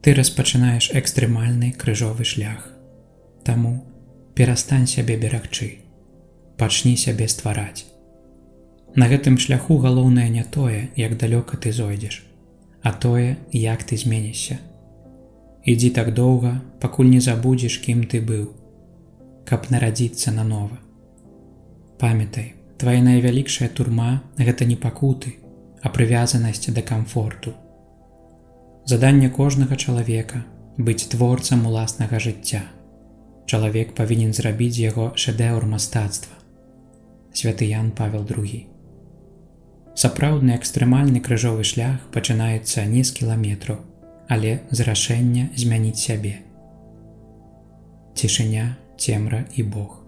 Ты распачынаеш экстрэмальны крыжовы шлях. Таму перастань сябе берагчы, пачні сябе ствараць. На гэтым шляху галоўнае не тое, як далёка ты зойдзеш, а тое, як ты зменішся. Ідзі так доўга, пакуль не забудзеш, кім ты быў, каб нарадзіцца нанова. Памятай, твая найвялікшая турма гэта не пакуты, а прывязанасць да камфорту. Заданне кожнага чалавека быць творцам уласнага жыцця. Чалавек павінен зрабіць яго шэдэўр мастацтва. Святы Ян Павел II. Сапраўдны экстрэмальны крыжовы шлях пачынаецца не з кіламетраў, але з рашэння змяніць сябе. Цішыня, цемра і Бог.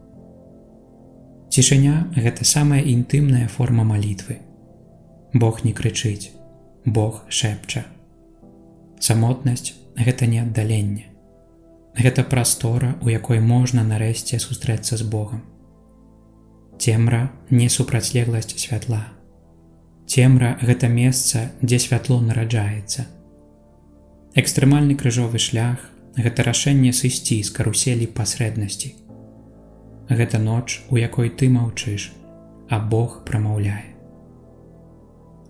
Цішыня гэта самая інтымная форма малітвы. Бог не крычыць, Бог шэпча. Самотнасць гэта не аддаленне. Гэта прастора, у якой можна нарэшце сустрэцца з Богам. Цемра не супрацьлегласць святла. Цемра гэта месца, дзе святло нараджаецца. Экстрэмальны крыжовы шлях гэта рашэнне сысці з каруселі пасрэднасці. Гэта ноч, у якой ты маўчыш, а Бог прамаўляе.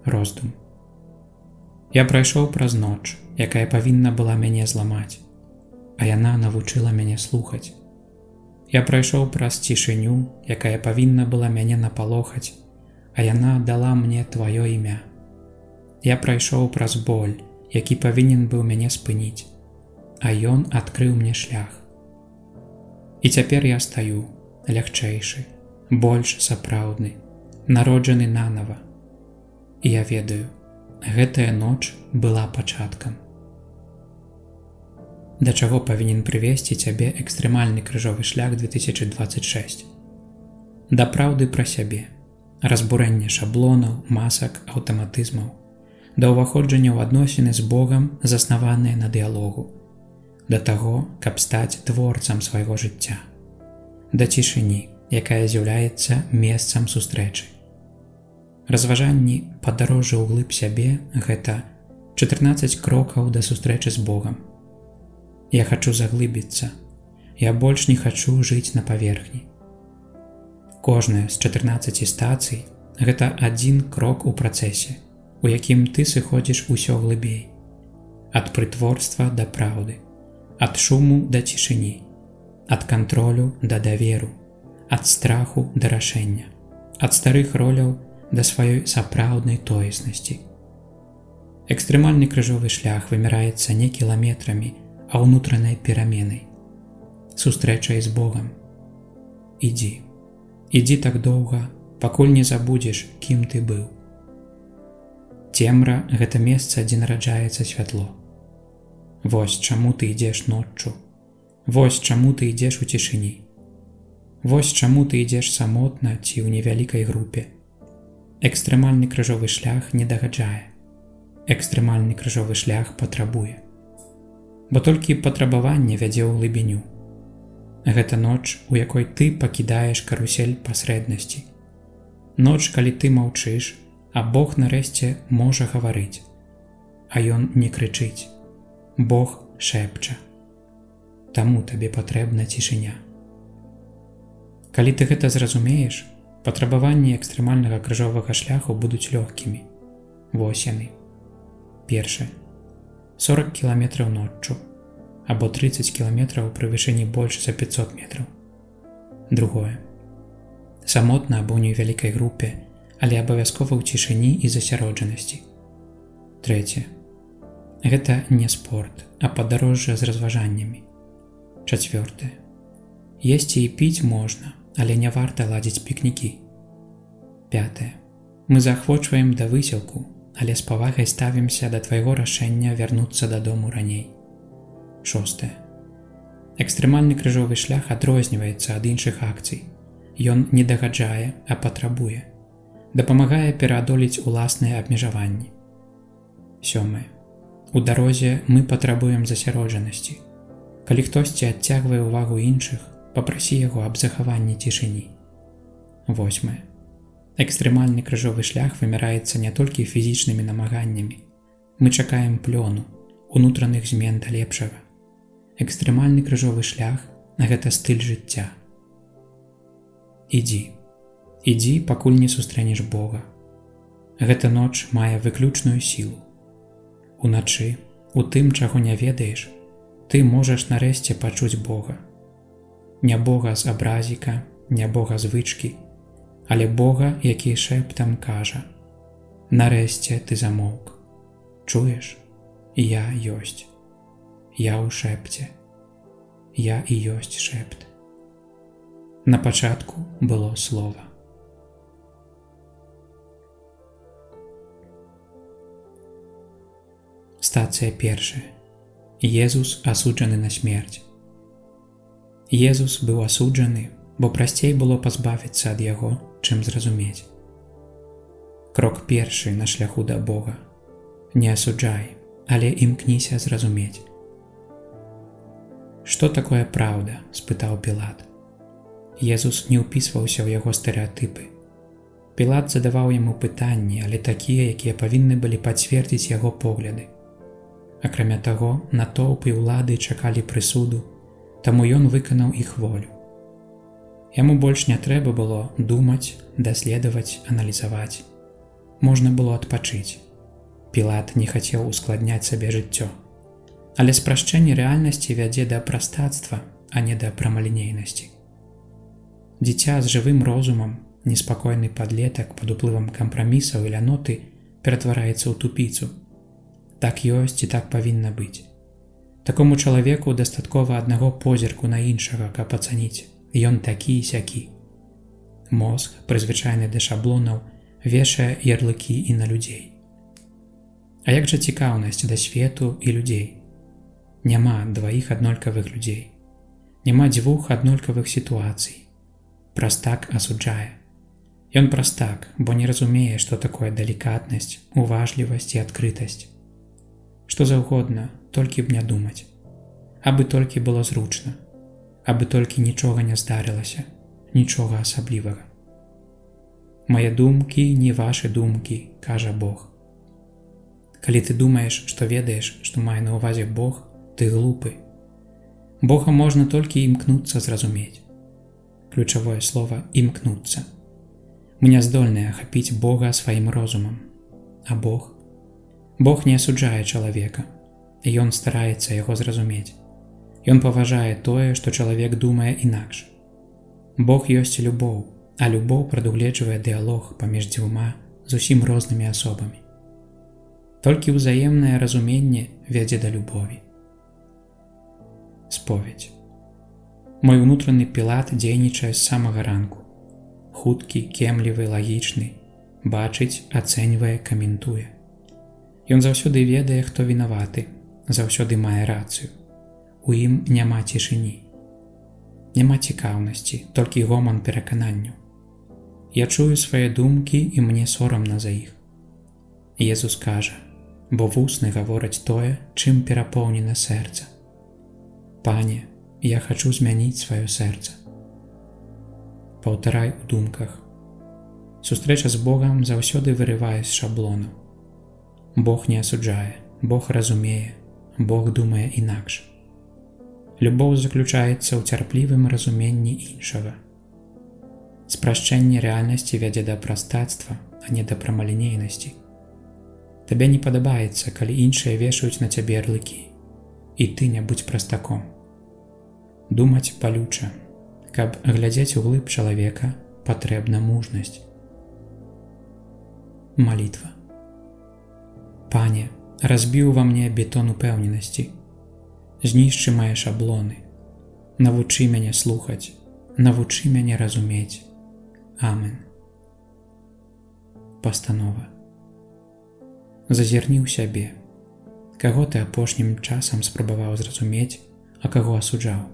Роздум. Я прайшоў праз ноч, якая павінна была мяне зламаць, а яна навучыла мяне слухаць. Я прайшоў праз цішыню, якая павінна была мяне напалохаць, а яна дала мне тваё імя. Я прайшоў праз боль, які павінен быў мяне спыніць, а ён адкрыў мне шлях. І цяпер я стаю лягчэйшы, больш сапраўдны, народжаны нанова. І я ведаю, гэтая ноч была пачаткам. Да чаго павінен прывесці цябе экстрэмальны крыжовы шлях 2026? Да праўды пра сябе, разбурэння шаблонаў, масак, аўтаматызмаў, да ўваходжання ў адносіны з Богам, заснаваныя на дыялогу, да таго, каб стаць творцам свайго жыцця, да цішыні, якая з'яўляецца месцам сустрэчы. Разважанні падарожжа ўглыб сябе гэта 14 крокаў да сустрэчы з Богам. Я хачу заглыбіцца. Я больш не хачу жыць на паверхні. Кожная з 14 стацый гэта адзін крок у працэсе, у якім ты сыходзіш усё глыбей. Ад прытворства да праўды, ад шуму да цішыні, ад кантролю да даверу, ад страху да рашэння, ад старых роляў да сваёй сапраўднай тоеснасці. Экстрэмальны крыжовы шлях вымяраецца не кіламетрамі, а ўнутранай пераменай, сустрэчай з Богам. Ідзі, ідзі так доўга, пакуль не забудзеш, кім ты быў. Цемра гэта месца, дзе нараджаецца святло. Вось чаму ты ідзеш ноччу. Вось чаму ты ідзеш у цішыні. Вось чаму ты ідзеш самотна ці ў невялікай групе. Экстрэмальны крыжовы шлях не дагаджае. Экстрэмальны крыжовы шлях патрабуе. Бо толькі патрабаванне вядзе ў глыбіню. Гэта ноч, у якой ты пакідаеш карусель пасрэднасці. Ноч, калі ты маўчыш, а Бог нарэшце можа гаварыць. А ён не крычыць. Бог шэпча. Таму табе патрэбна цішыня. Калі ты гэта зразумееш, патрабаванні экстрэмальнага крыжовага шляху будуць лёгкімі. Вось яны. Першае. 40 кіламетраў ноччу або 30 кіламетраў пры вышыні больш за 500 метраў. Другое. Самотна або ў невялікай групе, але абавязкова ў цішыні і засяроджанасці. Трэцяе. Гэта не спорт, а падарожжа з разважаннямі. Чацвёртае. Есці і піць можна, але не варта ладзіць пікнікі. Пятае. Мы заахвочваем да высілку, але з павагай ставімся да твайго рашэння вярнуцца дадому раней. Шостае. Экстрэмальны крыжовы шлях адрозніваецца ад іншых акцый. Ён не дагаджае, а патрабуе. Дапамагае пераадолець уласныя абмежаванні. Сёмае. У дарозе мы патрабуем засяроджанасці. Калі хтосьці адцягвае ўвагу іншых, папрасі яго аб захаванні цішыні. Восьмае. Экстрэмальны крыжовы шлях вымяраецца не толькі фізічнымі намаганнямі. Мы чакаем плёну, унутраных змен да лепшага. Экстрэмальны крыжовы шлях гэта стыль жыцця. Ідзі. Ідзі, пакуль не сустрэнеш Бога. Гэта ноч мае выключную сілу. Уначы, у тым, чаго не ведаеш, ты можаш нарэшце пачуць Бога. Не Бога з абразіка, не Бога звычкі, але Бога, які шэптам кажа: Нарэшце ты замоўк. Чуеш? Я ёсць. Я ў шэпце. Я і ёсць шэпт. На пачатку было слова. Стацыя першая. Езус асуджаны на смерць. Езус быў асуджаны, бо прасцей было пазбавіцца ад яго, чым зразумець. Крок першы на шляху да Бога. Не асуджай, але імкніся зразумець. Што такое праўда? Спытаў Пілат. Езус не ўпісваўся ў яго стэрэатыпы. Пілат задаваў яму пытанні, але такія, якія павінны былі пацвердзіць яго погляды. Акрамя таго, натоўпы і ўлады чакалі прысуду, таму ён выканаў іх волю. Яму больш не трэба было думаць, даследаваць, аналізаваць. Можна было адпачыць. Пілат не хацеў ускладняць сабе жыццё. Але спрашчэнне рэальнасці вядзе да прастацтва, а не да прамалінейнасці. Дзіця з жывым розумам, неспакойны падлетак пад уплывам кампрамісаў і ляноты ператвараецца ў тупіцу. Так ёсць і так павінна быць. Такому чалавеку дастаткова аднаго позірку на іншага, каб ацаніць. Ён такі сякі. Мозг, прызвычайны да шаблонаў, вешае ярлыкі і на людзей. А як жа цікаўнасць да свету і людзей? Няма дваіх аднолькавых людзей. Няма дзвюх аднолькавых сітуацый. Прастак асуджае. Ён прастак, бо не разумее, што такое далікатнасць, уважлівасць і адкрытасць. Што заўгодна, толькі б не думаць. Абы толькі было зручна. Абы толькі нічога не здарылася, нічога асаблівага. Мае думкі не вашы думкі, кажа Бог. Калі ты думаеш, што ведаеш, што мае на ўвазе Бог, ты глупы. Бога можна толькі імкнуцца зразумець. Ключавое слово імкнуцца. Мы не здольныя ахапіць Бога сваім розумам. А Бог? Бог не асуджае чалавека. Ён стараецца яго зразумець. Ён паважае тое, што чалавек думае інакш. Бог ёсць любоў, а любоў прадугледжвае дыалог паміж дзвюма зусім рознымі асобамі. Толькі ўзаемнае разуменне вядзе да любові. Споведзь. Мой унутраны Пілат дзейнічае з самага ранку. Хуткі, кемлівы, лагічны, бачыць, ацэньвае, каментуе. Ён заўсёды ведае, хто вінаваты, заўсёды мае рацыю. У ім няма цішыні. Няма цікаўнасці, толькі гоман перакананню. Я чую свае думкі, і мне сорамна за іх. Езус кажа, бо вусны гавораць тое, чым перапоўнена сэрца. Пане, я хачу змяніць сваё сэрца. Паўтарай у думках. Сустрэча з Богам заўсёды вырывае з шаблону. Бог не асуджае, Бог разумее, Бог думае інакш. Любоў заключаецца ў цярплівым разуменні іншага. Спрашчэнне рэальнасці вядзе да прастацтва, а не да прамалінейнасці. Табе не падабаецца, калі іншыя вешаюць на цябе ярлыкі. І ты не будзь прастаком. Думаць балюча. Каб глядзець у глыб чалавека, патрэбна мужнасць. Малітва. Пане, разбіў ва мне бетон упэўненасці. Знішчы мае шаблоны. Навучы мяне слухаць, навучы мяне разумець. Амен. Пастанова. Зазірні ў сябе. Каго ты апошнім часам спрабаваў зразумець, а каго асуджаў?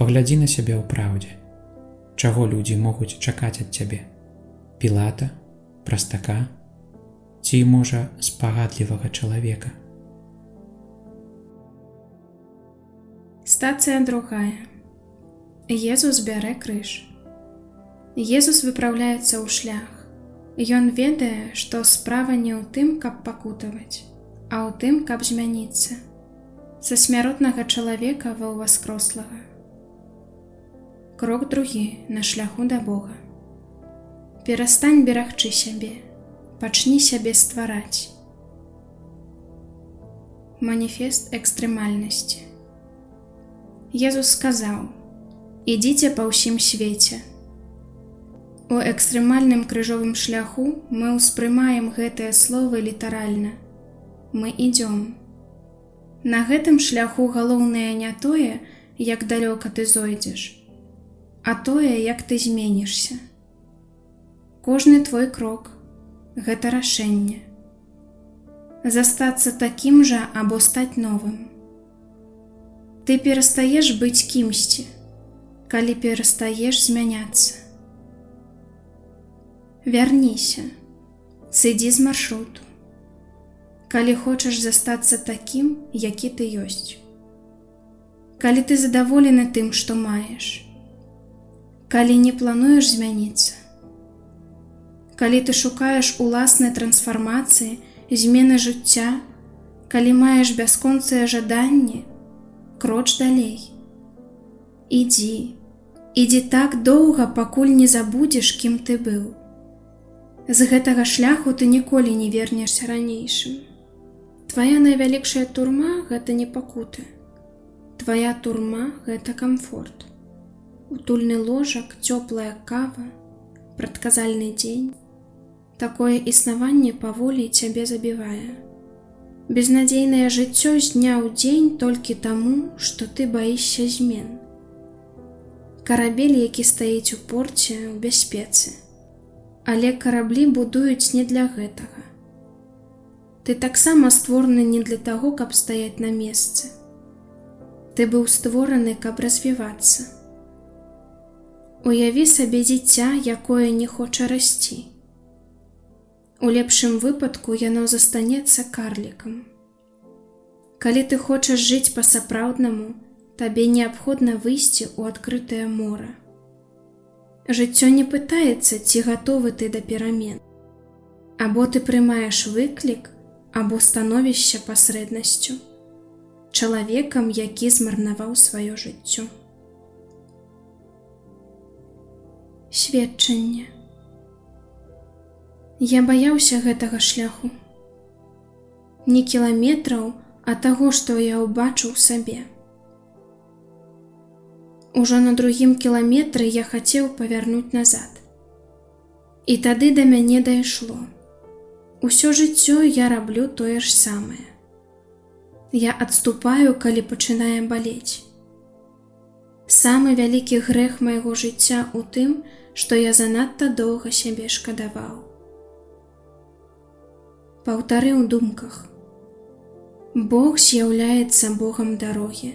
Паглядзі на сябе ў праўдзе. Чаго людзі могуць чакаць ад цябе? Пілата, прастака ці, можа, спагадлівага чалавека? Стацыя другая. Езус бярэ крыж. Езус выпраўляецца ў шлях. Ён ведае, што справа не ў тым, каб пакутаваць, а ў тым, каб змяніцца са смяротнага чалавека ва ўваскрослага. Крок другі на шляху да Бога. Перастань берагчы сябе, пачні сябе ствараць. Маніфест экстрэмальнасці. Езус сказаў: « Ідзіце па ўсім свеце. У экстрэмальным крыжовым шляху мы ўспрымаем гэтыя словы літаральна. Мы ідём. На гэтым шляху галоўнае не тое, як далёка ты зойдзеш, а тое, як ты зменішся. Кожны твой крок гэта рашэнне. Застацца такім жа або стаць новым. Ты перастаеш быць кімсьці, калі перастаеш змяняцца. Вярніся, сыдзі з маршруту. Калі хочаш застацца такім, які ты ёсць. Калі ты задаволены тым, што маеш. Калі не плануеш змяніцца. Калі ты шукаеш уласнай трансфармацыі, змены жыцця, калі маеш бясконцыя жаданні, кроч далей. Ідзі, ідзі так доўга, пакуль не забудзеш, кім ты быў. З гэтага шляху ты ніколі не вернешся ранейшым. Твая найвялікшая турма гэта не пакуты. Твая турма гэта камфорт. Утульны ложак, цёплая кава, прадказальны дзень. Такое існаванне паволі цябе забівае. Безнадзейнае жыццё з дня ў дзень толькі таму, што ты баішся змен. Карабель, які стаіць у порце, ў бяспецы. Але караблі будуюць не для гэтага. Ты таксама створаны не для таго, каб стаяць на месцы. Ты быў створаны, каб развівацца. Уяві сабе дзіця, якое не хоча расці. У лепшым выпадку яно застанецца карлікам. Калі ты хочаш жыць па-сапраўднаму, табе неабходна выйсці ў адкрытае мора. Жыццё не пытаецца, ці гатовы ты да перамен. Або ты прымаеш выклік, або становішся пасрэднасцю, чалавекам, які змарнаваў сваё жыццё. Сведчанне. Я баяўся гэтага шляху. Не кіламетраў, а таго, што я ўбачыў сабе. Ужо на другім кіламетры я хацеў павярнуць назад. І тады да мяне дайшло. Усё жыццё я раблю тое ж самае. Я адступаю, калі пачынае балець. Самы вялікі грэх майго жыцця ў тым, што я занадта доўга сябе шкадаваў. Паўтары ў думках. Бог з'яўляецца Богам дарогі.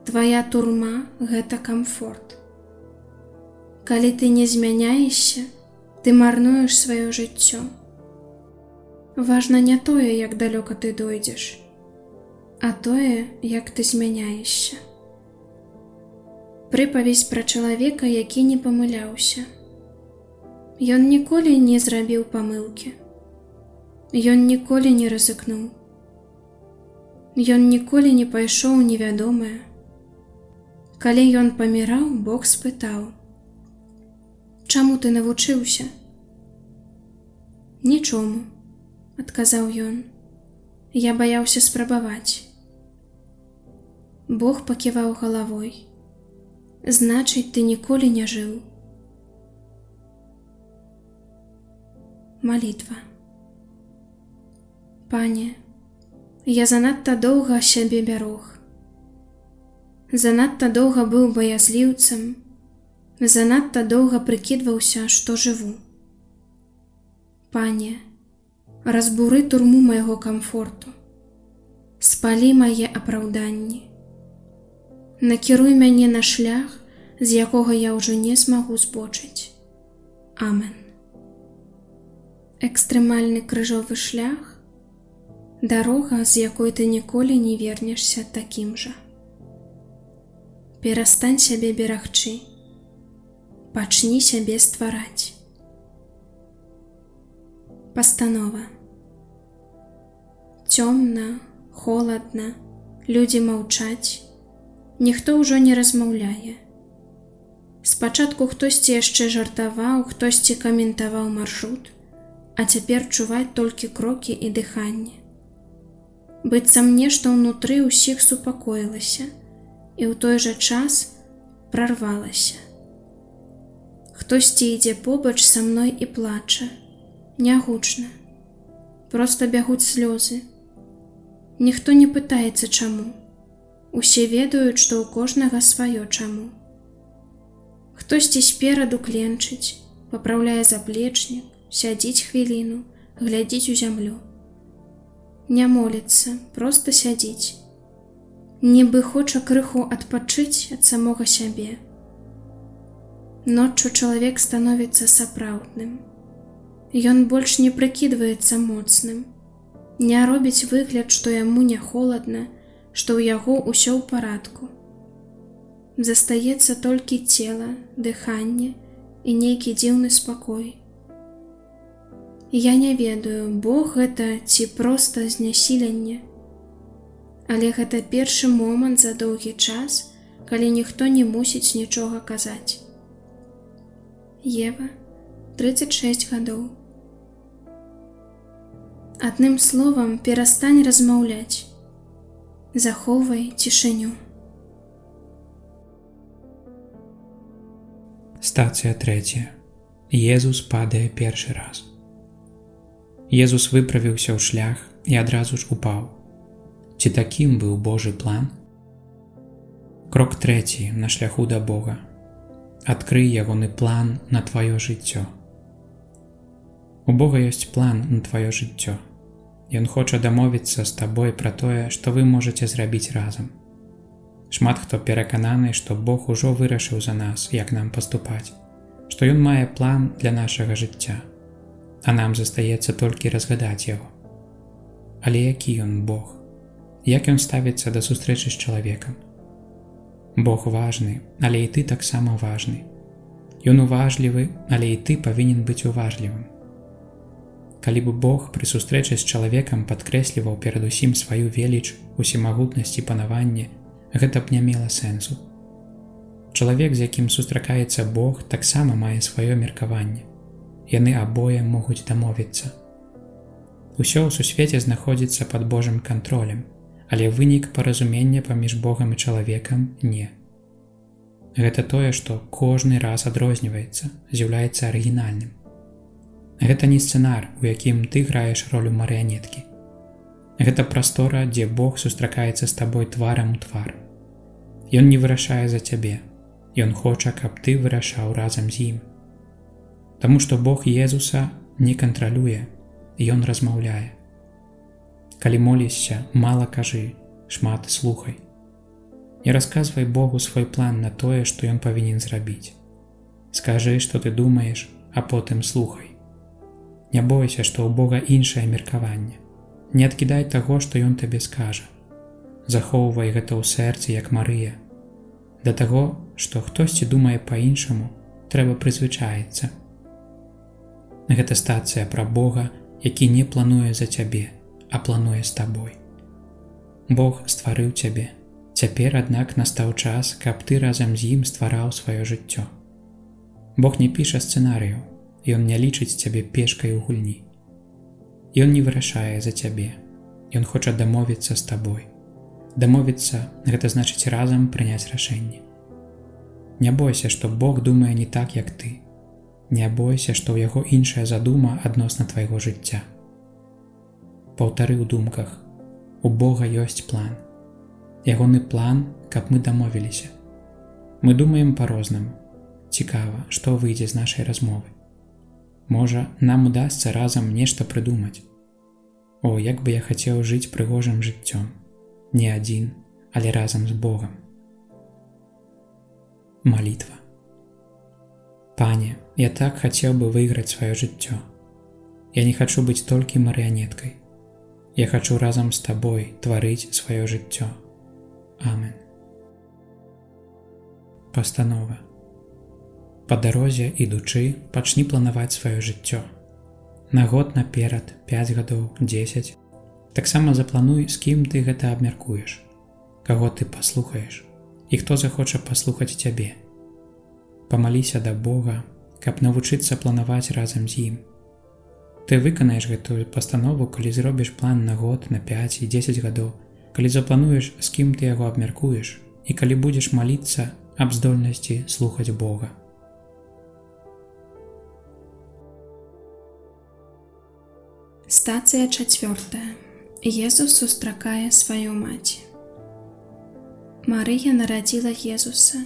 Твая турма гэта камфорт. Калі ты не змяняешся, ты марнуеш сваё жыццё. Важна не тое, як далёка ты дойдзеш, а тое, як ты змяняешся. Прыпавесць пра чалавека, які не памыляўся. Ён ніколі не зрабіў памылкі. Ён ніколі не рызыкнуў. Ён ніколі не пайшоў у невядомае. Калі ён паміраў, Бог спытаў: « Чаму ты навучыўся? Нічому, адказаў ён. Я баяўся спрабаваць. Бог паківаў галавой. Значыць, ты ніколі не жыў. Малітва. Пане, я занадта доўга сябе бярог. Занадта доўга быў баязліўцам, занадта доўга прыкідваўся, што жыву. Пане, разбуры турму майго камфорту, спалі мае апраўданні. Накіруй мяне на шлях, з якога я ўжо не змагу збочыць. Амен. Экстрэмальны крыжовы шлях, дарога, з якой ты ніколі не вернешся такім жа. Перастань сябе берагчы, пачні сябе ствараць. Пастанова. Цёмна, холадна, людзі маўчаць, ніхто ўжо не размаўляе. Спачатку хтосьці яшчэ жартаваў, хтосьці каментаваў маршрут, а цяпер чуваць толькі крокі і дыханне. Быццам нешта ўнутры ўсіх супакоілася і ў той жа час прарвалася. Хтосьці ідзе побач са мной і плача, нягучна. Проста бягуць слёзы. Ніхто не пытаецца чаму. Усе ведаюць, што ў кожнага сваё чаму. Хтосьці спераду кленчыць, папраўляе заплечнік, сядзіць хвіліну, глядзіць у зямлю. Не моліцца, проста сядзіць. Нібы хоча крыху адпачыць ад самога сябе. Ноччу чалавек становіцца сапраўдным. Ён больш не прыкідваецца моцным, не робіць выгляд, што яму не холадна, што ў яго ўсё ў парадку. Застаецца толькі цела, дыханне і нейкі дзіўны спакой. Я не ведаю, Бог гэта ці проста знясіленне. Але гэта першы момант за доўгі час, калі ніхто не мусіць нічога казаць. Ева, 36 гадоў. Адным словам, перастань размаўляць. Захоўвай цішыню. Стацыя трэцяя. Езус падае першы раз. Езус выправіўся ў шлях і адразу ж упаў. Ці такім быў Божы план? Крок трэці на шляху да Бога. Адкрый ягоны план на тваё жыццё. У Бога ёсць план на тваё жыццё. Ён хоча дамовіцца з табой пра тое, што вы можаце зрабіць разам. Шмат хто перакананы, што Бог ужо вырашыў за нас, як нам паступаць, што ён мае план для нашага жыцця, а нам застаецца толькі разгадаць яго. Але які ён Бог? Як ён ставіцца да сустрэчы з чалавекам? Бог важны, але і ты таксама важны. Ён уважлівы, але і ты павінен быць уважлівым. Калі б Бог пры сустрэчы з чалавекам падкрэсліваў перадусім сваю веліч, усемагутнасць і панаванне, гэта б не мела сэнсу. Чалавек, з якім сустракаецца Бог, таксама мае сваё меркаванне. Яны абое могуць дамовіцца. Усё ў сусвеце знаходзіцца пад Божым кантролем, але вынік паразумення паміж Богам і чалавекам не. Гэта тое, што кожны раз адрозніваецца, з'яўляецца арыгінальным. Гэта не сцэнар, у якім ты граеш ролю марыянеткі. Гэта прастора, дзе Бог сустракаецца з табой тварам у твар. Ён не вырашае за цябе. Ён хоча, каб ты вырашаў разам з ім. Таму што Бог Езуса не кантралюе, ён размаўляе. Калі молішся, мала кажы, шмат слухай. Не расказвай Богу свой план на тое, што ён павінен зрабіць. Скажы, што ты думаеш, а потым слухай. Не бойся, што ў Бога іншае меркаванне. Не адкідай таго, што ён табе скажа. Захоўвай гэта ў сэрцы, як Марыя. Да таго, што хтосьці думае па-іншаму, трэба прызвычаіцца. Гэта стацыя пра Бога, які не плануе за цябе, а плануе з табой. Бог стварыў цябе. Цяпер, аднак, настаў час, каб ты разам з ім ствараў сваё жыццё. Бог не піша сцэнарыяў, ён не лічыць цябе пешкай у гульні. Ён не вырашае за цябе. Ён хоча дамовіцца з табой. Дамовіцца гэта значыць разам прыняць рашэнне. Не бойся, што Бог думае не так, як ты. Не бойся, што ў яго іншая задума адносна твайго жыцця. Паўтары ў думках: у Бога ёсць план. Ягоны план, каб мы дамовіліся. Мы думаем па-рознаму. Цікава, што выйдзе з нашай размовы. Можа, нам удасца разам нешта прыдумаць. О, як бы я хацеў жыць прыгожым жыццём. Не адзін, але разам з Богам. Малітва. Пане, я так хацеў бы выйграць сваё жыццё. Я не хачу быць толькі марыянеткай. Я хачу разам з табой тварыць сваё жыццё. Амен. Пастанова. Па дарозе, ідучы, пачні планаваць сваё жыццё. На год наперад, 5 гадоў, 10. Таксама заплануй, з кім ты гэта абмяркуеш, каго ты паслухаеш і хто захоча паслухаць цябе. Памаліся да Бога, каб навучыцца планаваць разам з ім. Ты выканаеш гэтую пастанову, калі зробіш план на год, на 5 і 10 гадоў, калі заплануеш, з кім ты яго абмяркуеш і калі будзеш маліцца аб здольнасці слухаць Бога. Стацыя чацвёртая. Езус сустракае сваю маці. Марыя нарадзіла Езуса,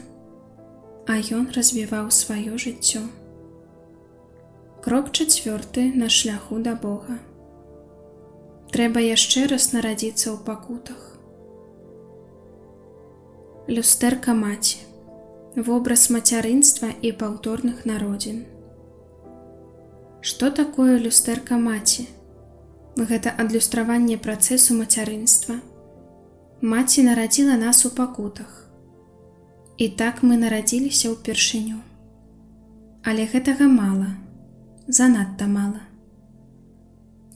а ён развіваў сваё жыццё. Крок чацвёрты на шляху да Бога. Трэба яшчэ раз нарадзіцца ў пакутах. Люстэрка маці. Вобраз мацярынства і паўторных народзін. Што такое люстэрка маці? Гэта адлюстраванне працэсу мацярынства. Маці нарадзіла нас у пакутах. І так мы нарадзіліся ўпершыню. Але гэтага мала, занадта мала.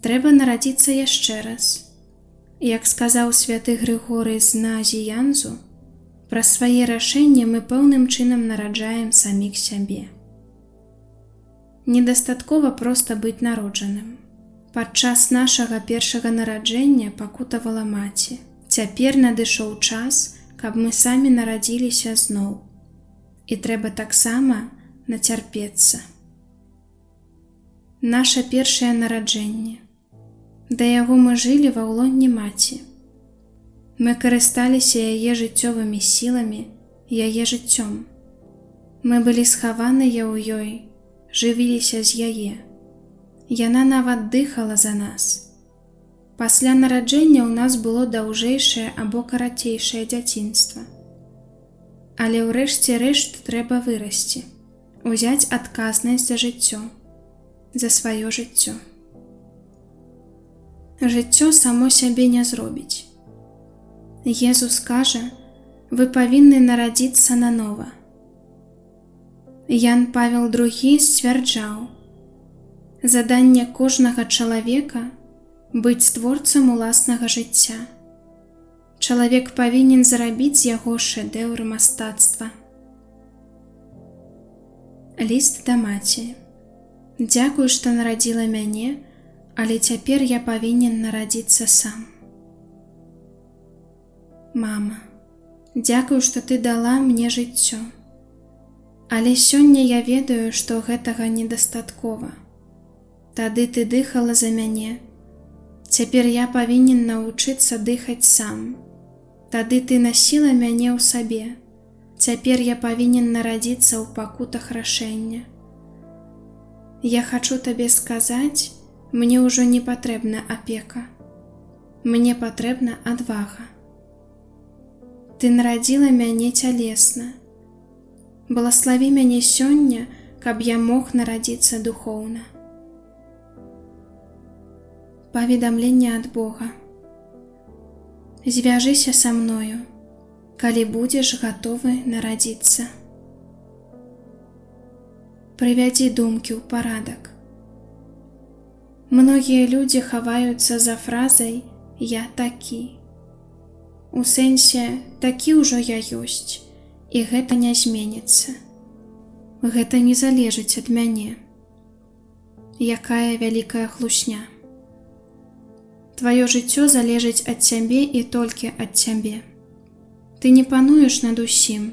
Трэба нарадзіцца яшчэ раз. Як сказаў святы Грыгорый з Назіянзу, праз свае рашэнні мы пэўным чынам нараджаем саміх сябе. Недастаткова проста быць народжаным. Падчас нашага першага нараджэння пакутавала маці. Цяпер надышоў час, каб мы самі нарадзіліся зноў. І трэба таксама нацярпецца. Наша першае нараджэнне. Да яго мы жылі ва ўлонні маці. Мы карысталіся яе жыццёвымі сіламі, яе жыццём. Мы былі схаваныя ў ёй, жывіліся з яе. Яна нават дыхала за нас. Пасля нараджэння ў нас было даўжэйшае або карацейшае дзяцінства. Але ўрэшце рэшт трэба вырасці, узяць адказнасць за жыццё, за сваё жыццё. Жыццё само сябе не зробіць. Езус кажа: вы павінны нарадзіцца нанова. Ян Павел II сцвярджаў: заданне кожнага чалавека быць творцам уласнага жыцця. Чалавек павінен зрабіць з яго шэдэўр мастацтва. Ліст да маці. Дзякуй, што нарадзіла мяне, але цяпер я павінен нарадзіцца сам. Мама, дзякуй, што ты дала мне жыццё. Але сёння я ведаю, што гэтага недастаткова. Тады ты дыхала за мяне. Цяпер я павінен навучыцца дыхаць сам. Тады ты насіла мяне ў сабе. Цяпер я павінен нарадзіцца ў пакутах рашэння. Я хачу табе сказаць, мне ўжо не патрэбна апека. Мне патрэбна адвага. Ты нарадзіла мяне цялесна. Благаславі мяне сёння, каб я мог нарадзіцца духоўна. Паведамленне ад Бога. Звяжыся са мною, калі будзеш гатовы нарадзіцца. Прывядзі думкі ў парадак. Многія людзі хаваюцца за фразай «я такі». У сэнсе «такі ўжо я ёсць», і гэта не зменіцца. Гэта не залежыць ад мяне. Якая вялікая хлусня. Тваё жыццё залежыць ад цябе і толькі ад цябе. Ты не пануеш над усім,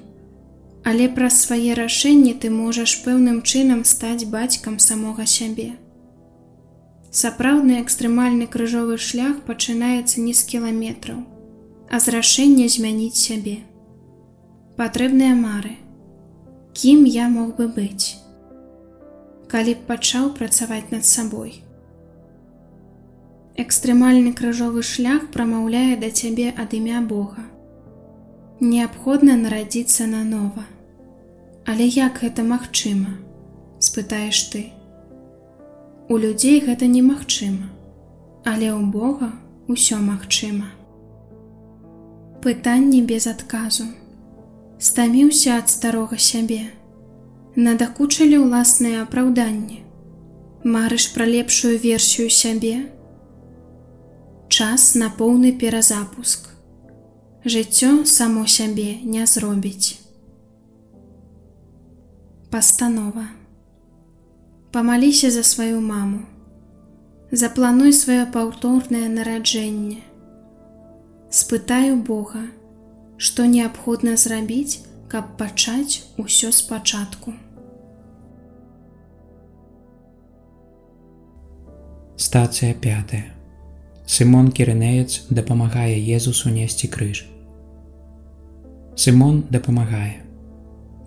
але праз свае рашэнні ты можаш пэўным чынам стаць бацькам самога сябе. Сапраўдны экстрэмальны крыжовы шлях пачынаецца не з кіламетраў, а з рашэння змяніць сябе. Патрэбныя мары. Кім я мог бы быць, калі б пачаў працаваць над сабой? Экстрэмальны крыжовы шлях прамаўляе да цябе ад імя Бога. Неабходна нарадзіцца нанова. Але як гэта магчыма? Спытаеш ты. У людзей гэта немагчыма, але ў Бога ўсё магчыма. Пытанні без адказу. Стаміўся ад старога сябе. Надакучылі ўласныя апраўданні. Марыш пра лепшую версію сябе? Час на поўны перазапуск. Жыццё само сябе не зробіць. Пастанова. Памаліся за сваю маму. Заплануй сваё паўторнае нараджэнне. Спытай у Бога, што неабходна зрабіць, каб пачаць усё спачатку. Стацыя пятая. Сымон Кірынеец дапамагае Езусу несці крыж. Сымон дапамагае.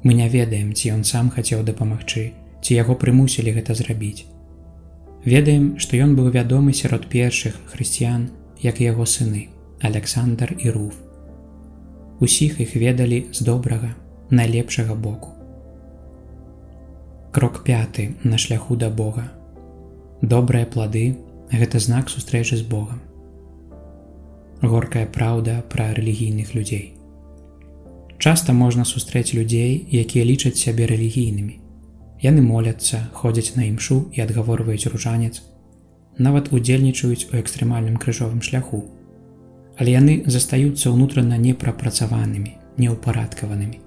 Мы не ведаем, ці ён сам хацеў дапамагчы, ці яго прымусілі гэта зрабіць. Ведаем, што ён быў вядомы сярод першых хрысціян, як і яго сыны, Аляксандр і Руф. Усіх іх ведалі з добрага, найлепшага боку. Крок пяты на шляху да Бога. Добрыя плады гэта знак сустрэчы з Богам. Горкая праўда пра рэлігійных людзей. Часта можна сустрэць людзей, якія лічаць сябе рэлігійнымі. Яны моляцца, ходзяць на імшу і адгаворваюць ружанец, нават удзельнічаюць у экстрэмальным крыжовым шляху. Але яны застаюцца ўнутрана непрапрацаванымі, неўпарадкаванымі.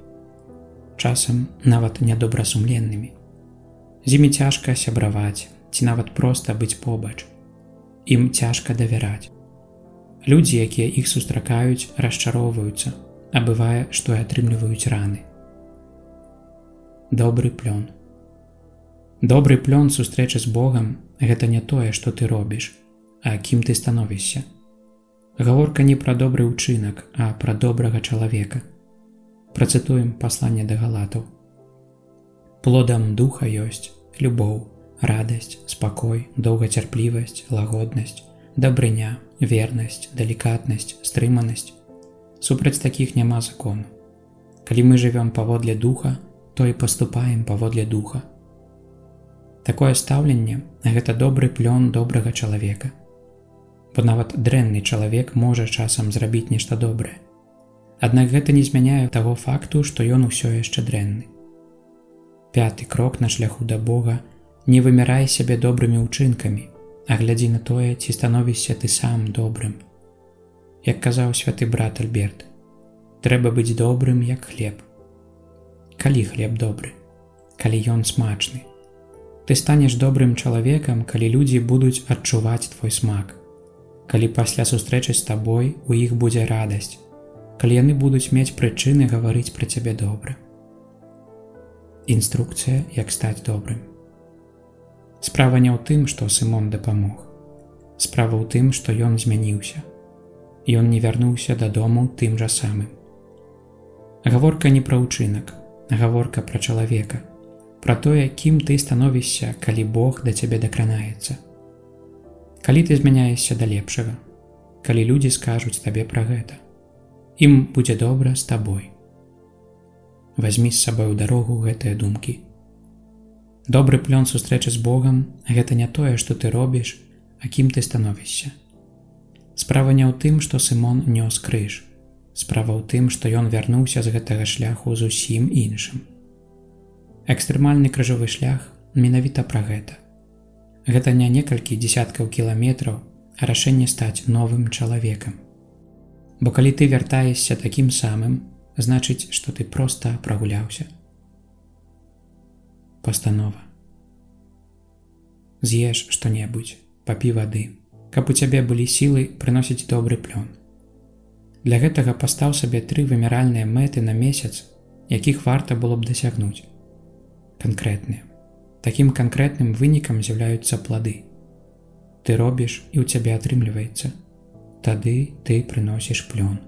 Часам нават нядобрасумленнымі. З імі цяжка сябраваць ці нават проста быць побач. Ім цяжка давяраць. Людзі, якія іх сустракаюць, расчароўваюцца, а бывае, што і атрымліваюць раны. Добры плён. Добры плён сустрэчы з Богам гэта не тое, што ты робіш, а кім ты становішся. Гаворка не пра добры ўчынак, а пра добрага чалавека. Працытуем пасланне да Галатаў. Плодам духа ёсць любоў, радасць, спакой, доўгацярплівасць, лагоднасць, дабрыня, вернасць, далікатнасць, стрыманасць. Супраць такіх няма закону. Калі мы жывём паводле духа, то і паступаем паводле духа. Такое стаўленне гэта добры плён добрага чалавека. Бо нават дрэнны чалавек можа часам зрабіць нешта добрае. Аднак гэта не змяняе таго факту, што ён усё яшчэ дрэнны. Пяты крок на шляху да Бога не вымярай сябе добрымі ўчынкамі, а глядзі на тое, ці становішся ты сам добрым. Як казаў святы брат Альберт, трэба быць добрым, як хлеб. Калі хлеб добры, калі ён смачны. Ты станеш добрым чалавекам, калі людзі будуць адчуваць твой смак. Калі пасля сустрэчы з табой у іх будзе радасць, калі яны будуць мець прычыны гаварыць пра цябе добра. Інструкцыя, як стаць добрым. Справа не ў тым, што Сымон дапамог. Справа ў тым, што ён змяніўся. Ён не вярнуўся дадому тым жа самым. Гаворка не пра ўчынак, гаворка пра чалавека, пра тое, кім ты становішся, калі Бог да цябе дакранаецца. Калі ты змяняешся да лепшага, калі людзі скажуць табе пра гэта, ім будзе добра з табой. Вазьмі з сабой у дарогу гэтыя думкі. Добры плён сустрэчы з Богам гэта не тое, што ты робіш, а кім ты становішся. Справа не ў тым, што Сымон нёс крыж. Справа ў тым, што ён вярнуўся з гэтага шляху зусім іншым. Экстрэмальны крыжовы шлях менавіта пра гэта. Гэта не некалькі дзесяткаў кіламетраў, а рашэнне стаць новым чалавекам. Бо калі ты вяртаешся такім самым, значыць, што ты проста прагуляўся. Пастанова. З'еш што-небудзь, папі вады, каб у цябе былі сілы прыносіць добры плён. Для гэтага пастаў сабе тры вымяральныя мэты на месяц, якіх варта было б дасягнуць. Канкрэтныя. Такім канкрэтным вынікам з'яўляюцца плады. Ты робіш, і ў цябе атрымліваецца. Тады ты прыносіш плён.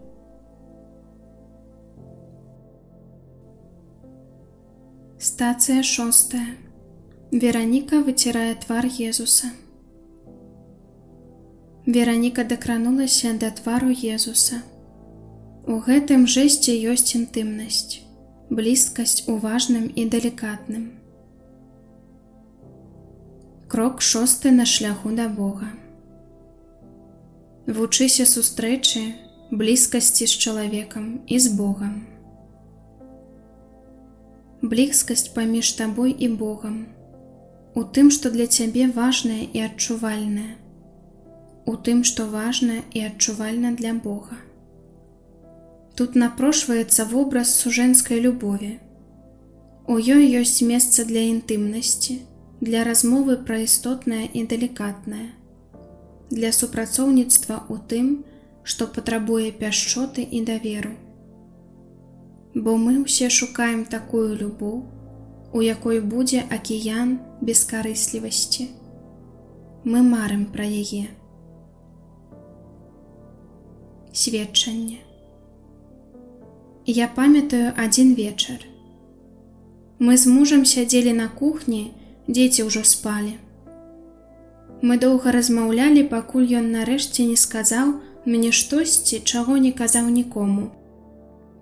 Стацыя шостая. Вераніка выцірае твар Езуса. Вераніка дакранулася да твару Езуса. У гэтым жэсце ёсць інтымнасць, блізкасць у важным і далікатным. Крок шосты на шляху да Бога. Вучыся сустрэчы, блізкасці з чалавекам і з Богам. Блізкасць паміж табой і Богам, у тым, што для цябе важнае і адчувальнае, у тым, што важна і адчувальна для Бога. Тут напрошваецца вобраз сужэнскай любові. У ёй ёсць месца для інтымнасці, для размовы пра істотнае і далікатнае, для супрацоўніцтва ў тым, што патрабуе пяшчоты і даверу. Бо мы ўсе шукаем такую любоў, у якой будзе акіян бескарыслівасці. Мы марым пра яе. Сведчанне. Я памятаю адзін вечар. Мы з мужам сядзелі на кухні, дзеці ўжо спалі. Мы доўга размаўлялі, пакуль ён нарэшце не сказаў мне штосьці, чаго не казаў нікому.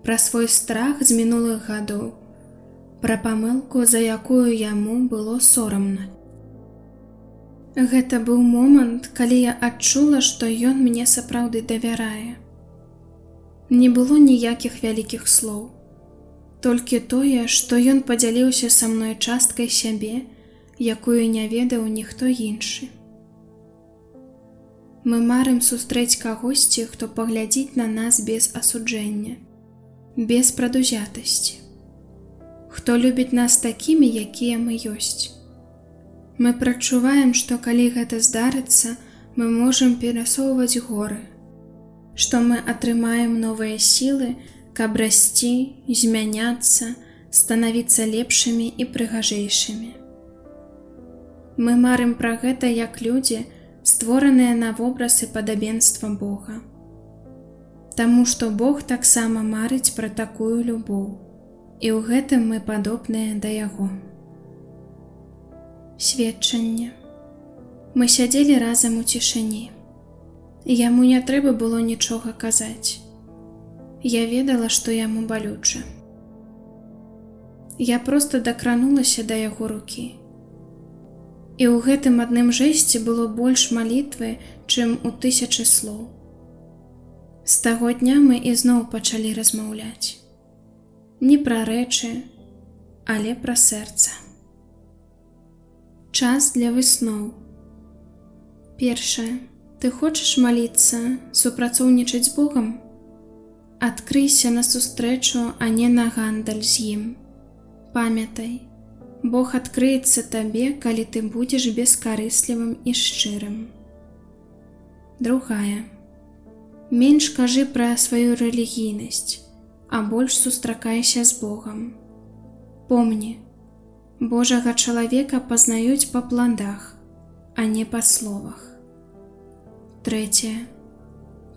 Пра свой страх з мінулых гадоў, пра памылку, за якую яму было сорамна. Гэта быў момант, калі я адчула, што ён мне сапраўды давярае. Не было ніякіх вялікіх слоў. Толькі тое, што ён падзяліўся са мной часткай сябе, якую не ведаў ніхто іншы. Мы марым сустрэць кагосьці, хто паглядзіць на нас без асуджэння, без прадузятасці. Хто любіць нас такімі, якія мы ёсць. Мы прачуваем, што калі гэта здарыцца, мы можам перасоўваць горы, што мы атрымаем новыя сілы, каб расці, змяняцца, станавіцца лепшымі і прыгажэйшымі. Мы марым пра гэта як людзі, створаныя на вобраз і падабенства Бога. Таму што Бог таксама марыць пра такую любоў, і ў гэтым мы падобныя да яго. Сведчанне. Мы сядзелі разам у цішыні. Яму не трэба было нічога казаць. Я ведала, што яму балюча. Я проста дакранулася да яго рукі. І ў гэтым адным жэсце было больш малітвы, чым у тысячы слоў. З таго дня мы ізноў пачалі размаўляць. Не пра рэчы, але пра сэрца. Час для высноў. Першае. Ты хочаш маліцца, супрацоўнічаць з Богам? Адкрыйся на сустрэчу, а не на гандаль з ім. Памятай, Бог адкрыецца табе, калі ты будзеш бескарыслівым і шчырым. Другая. Менш кажы пра сваю рэлігійнасць, а больш сустракайся з Богам. Помні, Божага чалавека пазнаюць па пладах, а не па словах. Трэцяе.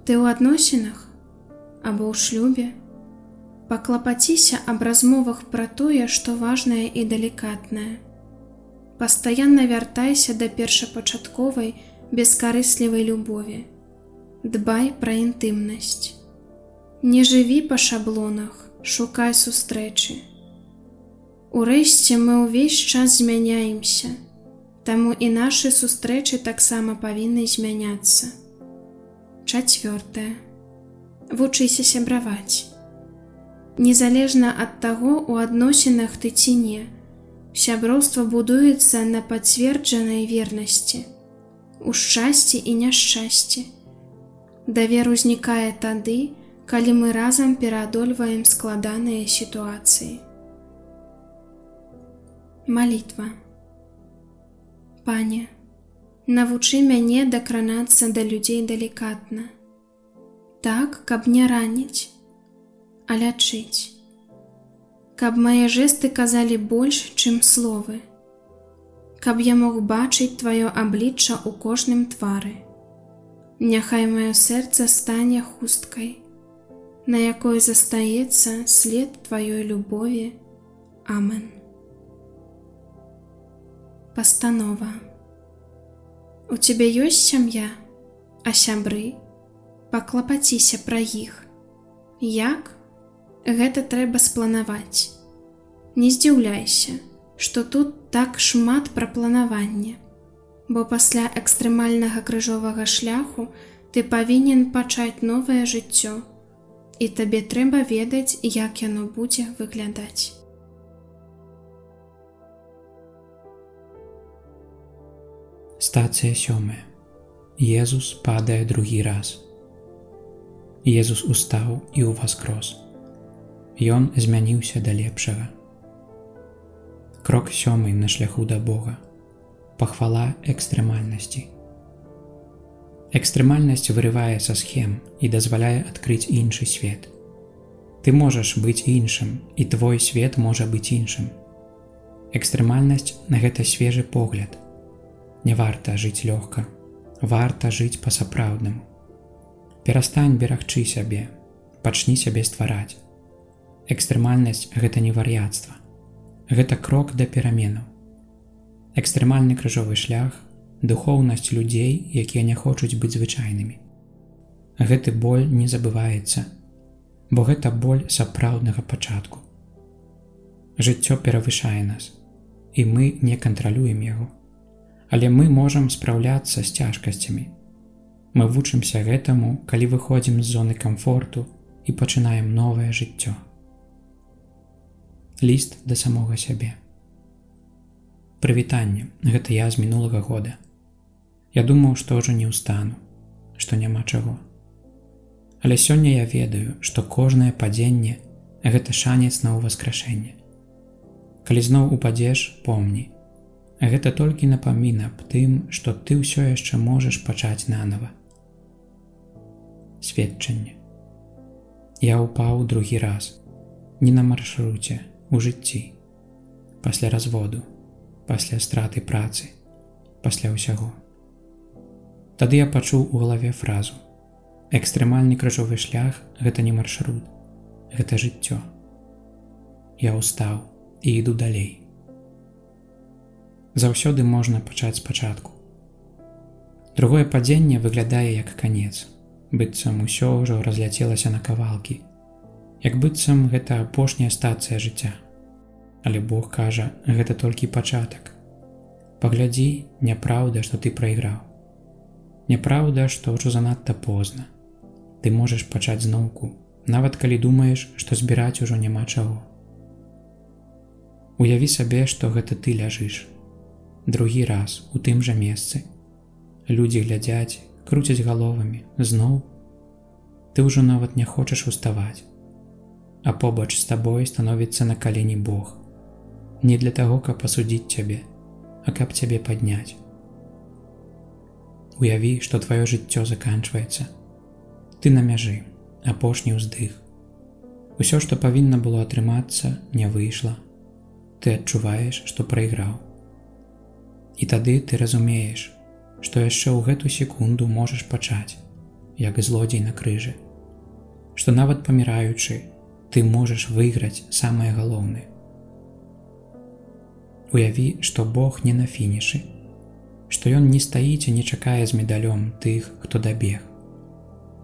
Ты ў адносінах або ў шлюбе? Паклапаціся аб размовах пра тое, што важнае і далікатнае. Пастаянна вяртайся да першапачатковай бескарыслівай любові. Дбай пра інтымнасць. Не жыві па шаблонах, шукай сустрэчы. Урэшце мы ўвесь час змяняемся, таму і нашы сустрэчы таксама павінны змяняцца. Чацвёртае. Вучыся сябраваць. Незалежна ад таго, у адносінах ты ці не, сяброўства будуецца на пацверджанай вернасці, у шчасці і няшчасці. Давер узнікае тады, калі мы разам пераадольваем складаныя сітуацыі. Малітва. Пане, навучы мяне дакранацца да людзей далікатна, так, каб не раніць, а лячыць. Каб мае жэсты казалі больш, чым словы. Каб я мог бачыць тваё аблічча ў кожным твары. Няхай маё сэрца стане хусткай, на якой застаецца след тваёй любові. Амен. Пастанова. У цябе ёсць сям'я, а сябры? Паклапаціся пра іх. Як? Гэта трэба спланаваць. Не здзіўляйся, што тут так шмат пра планаванне, бо пасля экстрэмальнага крыжовага шляху ты павінен пачаць новае жыццё, і табе трэба ведаць, як яно будзе выглядаць. Стацыя 7. Езус падае другі раз. Езус устаў і ўваскрос. Ён змяніўся да лепшага. Крок сёмы на шляху да Бога. Пахвала экстрэмальнасці. Экстрэмальнасць вырывае са схем і дазваляе адкрыць іншы свет. Ты можаш быць іншым, і твой свет можа быць іншым. Экстрэмальнасць гэта свежы погляд. Не варта жыць лёгка, варта жыць па-сапраўднаму. Перастань берагчы сябе, пачні сябе ствараць. Экстрэмальнасць гэта не вар'яцтва. Гэта крок да пераменаў. Экстрэмальны крыжовы шлях, духоўнасць людзей, якія не хочуць быць звычайнымі. Гэты боль не забываецца, бо гэта боль сапраўднага пачатку. Жыццё перавышае нас, і мы не кантралюем яго. Але мы можам спраўляцца з цяжкасцямі. Мы вучымся гэтаму, калі выходзім з зоны камфорту і пачынаем новае жыццё. Ліст да самога сябе. Прывітанне, гэта я з мінулага года. Я думаў, што ўжо не ўстану, што няма чаго. Але сёння я ведаю, што кожнае падзенне гэта шанец на ўваскрашэнне. Калі зноў упадзеш, помні. Гэта толькі напамін аб тым, што ты ўсё яшчэ можаш пачаць нанова. Сведчанне. Я ўпаў другі раз, не на маршруце, у жыцці, пасля разводу, пасля страты працы, пасля ўсяго. Тады я пачуў у галаве фразу: экстрэмальны крыжовы шлях гэта не маршрут, гэта жыццё. Я ўстаў і іду далей. Заўсёды можна пачаць спачатку. Другое падзенне выглядае як канец, быццам усё ўжо разляцелася на кавалкі. Як быццам гэта апошняя стацыя жыцця. Але Бог кажа, гэта толькі пачатак. Паглядзі, няпраўда, што ты прайграў. Няпраўда, што ўжо занадта позна. Ты можаш пачаць зноўку, нават калі думаеш, што збіраць ужо няма чаго. Уяві сабе, што гэта ты ляжыш. Другі раз у тым жа месцы. Людзі глядзяць, круцяць галовамі, зноў. Ты ўжо нават не хочаш уставаць. А побач з табой становіцца на калені Бог. Не для таго, каб асудзіць цябе, а каб цябе падняць. Уяві, што тваё жыццё заканчваецца. Ты на мяжы, апошні ўздых. Усё, што павінна было атрымацца, не выйшла. Ты адчуваеш, што прайграў. І тады ты разумееш, што яшчэ ў гэту секунду можаш пачаць, як злодзей на крыжы. Што нават паміраючы, ты можаш выйграць самае галоўнае. Уяві, што Бог не на фінішы, што ён не стаіць і не чакае з медалём тых, хто дабег.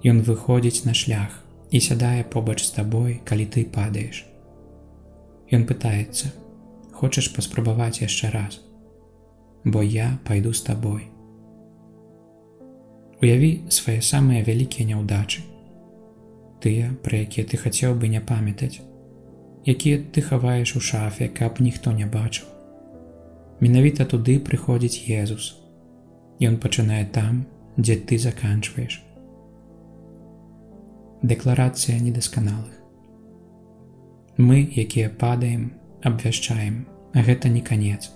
Ён выходзіць на шлях і сядае побач з табой, калі ты падаеш. Ён пытаецца: хочаш паспрабаваць яшчэ раз? Бо я пайду з табой. Уяві свае самыя вялікія няўдачы, тыя, пра якія ты хацеў бы не памятаць, якія ты хаваеш у шафе, каб ніхто не бачыў. Менавіта туды прыходзіць Езус. Ён пачынае там, дзе ты заканчваеш. Дэкларацыя недасканалых. Мы, якія падаем, абвяшчаем, гэта не канец.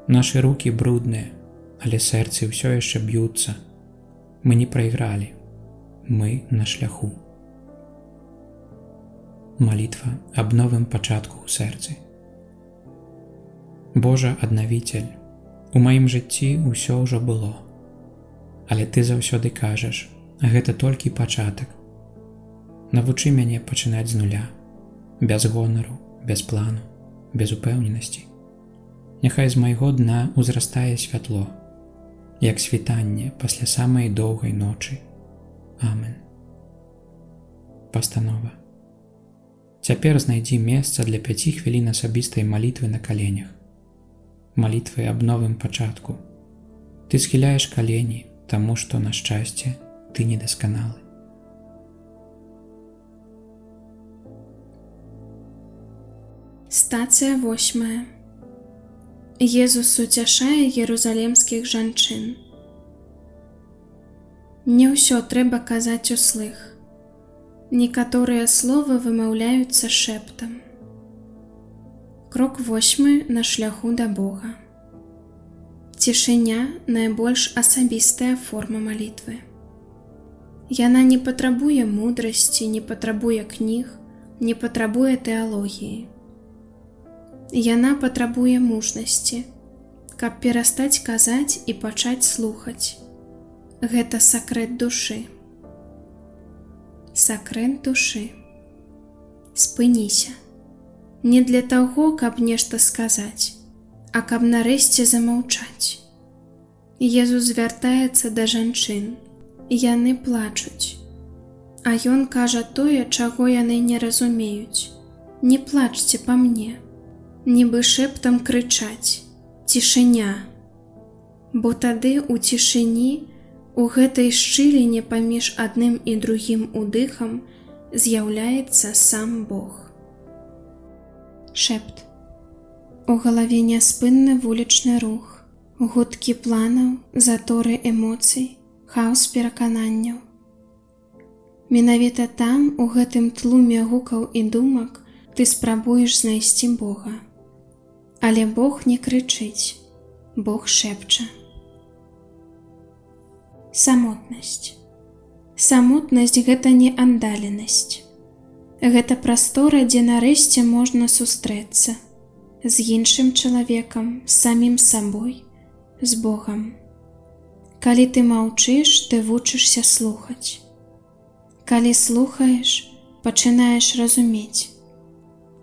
Нашы рукі брудныя, але сэрцы ўсё яшчэ б'юцца. Мы не прайгралі. Мы на шляху. Малітва аб новым пачатку ў сэрцы. Божа, аднавіцель, у маім жыцці ўсё ўжо было. Але ты заўсёды кажаш, гэта толькі пачатак. Навучы мяне пачынаць з нуля, без гонару, без плану, без упэўненасці. Няхай з майго дна ўзрастае святло, як світанне пасля самай доўгай ночы. Амен. Пастанова. Цяпер знайдзі месца для 5 хвілін асабістай малітвы на каленях. Малітвы аб новым пачатку. Ты схіляеш калені, таму што, на шчасце, ты недасканалы. Стацыя 8. Езус суцяшае ерусалімскіх жанчын. Не ўсё трэба казаць услых. Некаторыя словы вымаўляюцца шэптам. Крок восьмы на шляху да Бога. Цішыня — найбольш асабістая форма малітвы. Яна не патрабуе мудрасці, не патрабуе кніг, не патрабуе тэалогіі. Яна патрабуе мужнасці, каб перастаць казаць і пачаць слухаць. Гэта сакрэт душы. Сакрэт душы. Спыніся. Не для таго, каб нешта сказаць, а каб нарэшце замаўчаць. Езус звяртаецца да жанчын. Яны плачуць. А ён кажа тое, чаго яны не разумеюць. Не плачце па мне, нібы шэптам крычаць: цішыня. Бо тады ў цішыні, у гэтай шчыліне паміж адным і другім удыхам з'яўляецца сам Бог. Шэпт. У галаве няспынны вулічны рух, гудкі планаў, заторы эмоцый, хаос перакананняў. Менавіта там, у гэтым тлуме гукаў і думак, ты спрабуеш знайсці Бога. Але Бог не крычыць, Бог шэпча. Самотнасць. Самотнасць — гэта не аддаленасць. Гэта прастора, дзе нарэшце можна сустрэцца з іншым чалавекам, з самім сабой, з Богам. Калі ты маўчыш, ты вучышся слухаць. Калі слухаеш, пачынаеш разумець.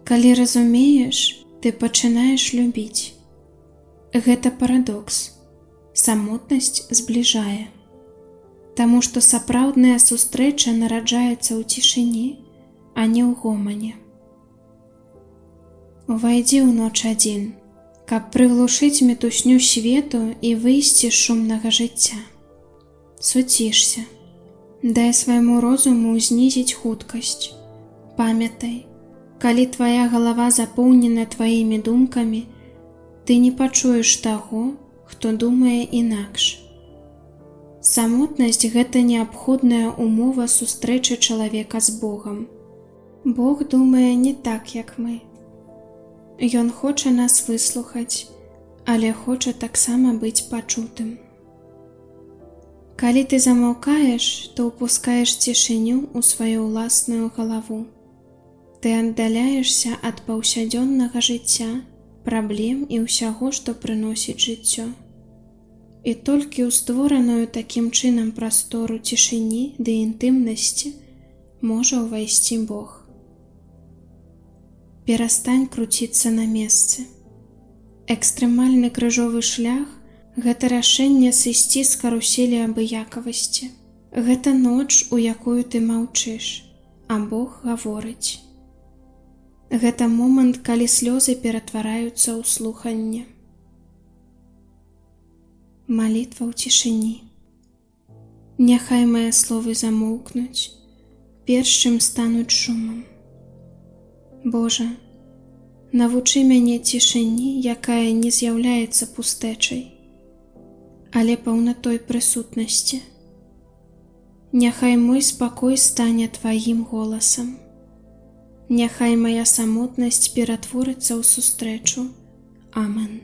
Калі разумееш, ты пачынаеш любіць. Гэта парадокс. Самотнасць збліжае. Таму што сапраўдная сустрэча нараджаецца ў цішыні, а не ў гомане. Увайдзі ў ноч адзін, каб прыглушыць мітусню свету і выйсці з шумнага жыцця. Суцішся, дай свайму розуму знізіць хуткасць. Памятай, калі твая галава запоўнена тваімі думкамі, ты не пачуеш таго, хто думае інакш. Самотнасць — гэта неабходная умова сустрэчы чалавека з Богам. Бог думае не так, як мы. Ён хоча нас выслухаць, але хоча таксама быць пачутым. Калі ты замаўкаеш, то ўпускаеш цішыню ў сваю ўласную галаву. Ты аддаляешся ад паўсядзённага жыцця, праблем і ўсяго, што прыносіць жыццё. І толькі ў створаную такім чынам прастору цішыні ды інтымнасці можа ўвайсці Бог. Перастань круціцца на месцы. Экстрэмальны крыжовы шлях — гэта рашэнне сысці з каруселі абыякавасці. Гэта ноч, у якую ты маўчыш, а Бог гаворыць. Гэта момант, калі слёзы ператвараюцца ў слуханне. Малітва ў цішыні. Няхай мае словы замоўкнуць, перш чым стануць шумам. Божа, навучы мяне цішыні, якая не з'яўляецца пустэчай, але паўнатой прысутнасці. Няхай мой спакой стане тваім голасам. Няхай моя самотнасць ператворыцца ў сустрэчу. Амен.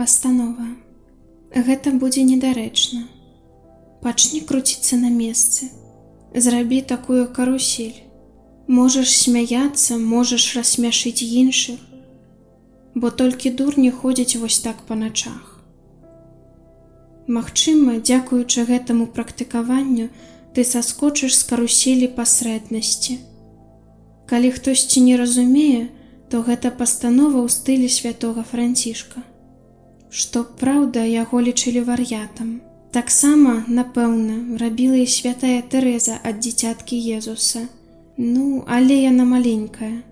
Пастанова. Гэта будзе недарэчна. Пачні круціцца на месцы. Зрабі такую карусель. Можаш смяяцца, можаш рассмяшыць іншых, бо толькі дурні ходзяць вось так па начах. Магчыма, дзякуючы гэтаму практыкаванню, ты саскочыш з каруселі пасрэднасці. Калі хтосьці не разумее, то гэта пастанова ў стылі святога Францішка. Што праўда, яго лічылі вар'ятам. Таксама, напэўна, рабіла і святая Тэрэза ад дзіцяткі Езуса. Ну, але яна маленькая.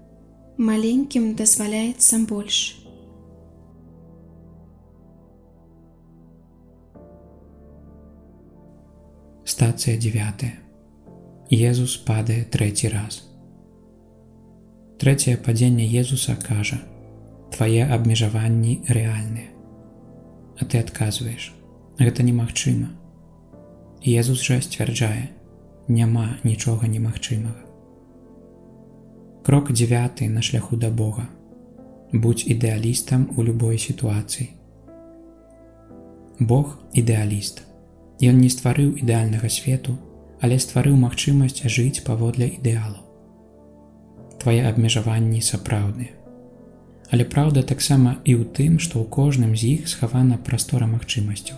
Маленькім дазваляецца больш. Стацыя 9. Езус падае трэці раз. Трэцяе падзенне Езуса кажа: твае абмежаванні рэальныя. А ты адказваеш: гэта немагчыма. Езус жа сцвярджае: няма нічога немагчымага. Крок 9 на шляху да Бога. Будь ідэалістам у любой сітуацыі. Бог ідэаліст. Ён не стварыў ідэальнага свету, але стварыў магчымасць жыць паводле ідэалу. Твае абмежаванні сапраўдныя. Але праўда таксама і ў тым, што ў кожным з іх схавана прастора магчымасцяў.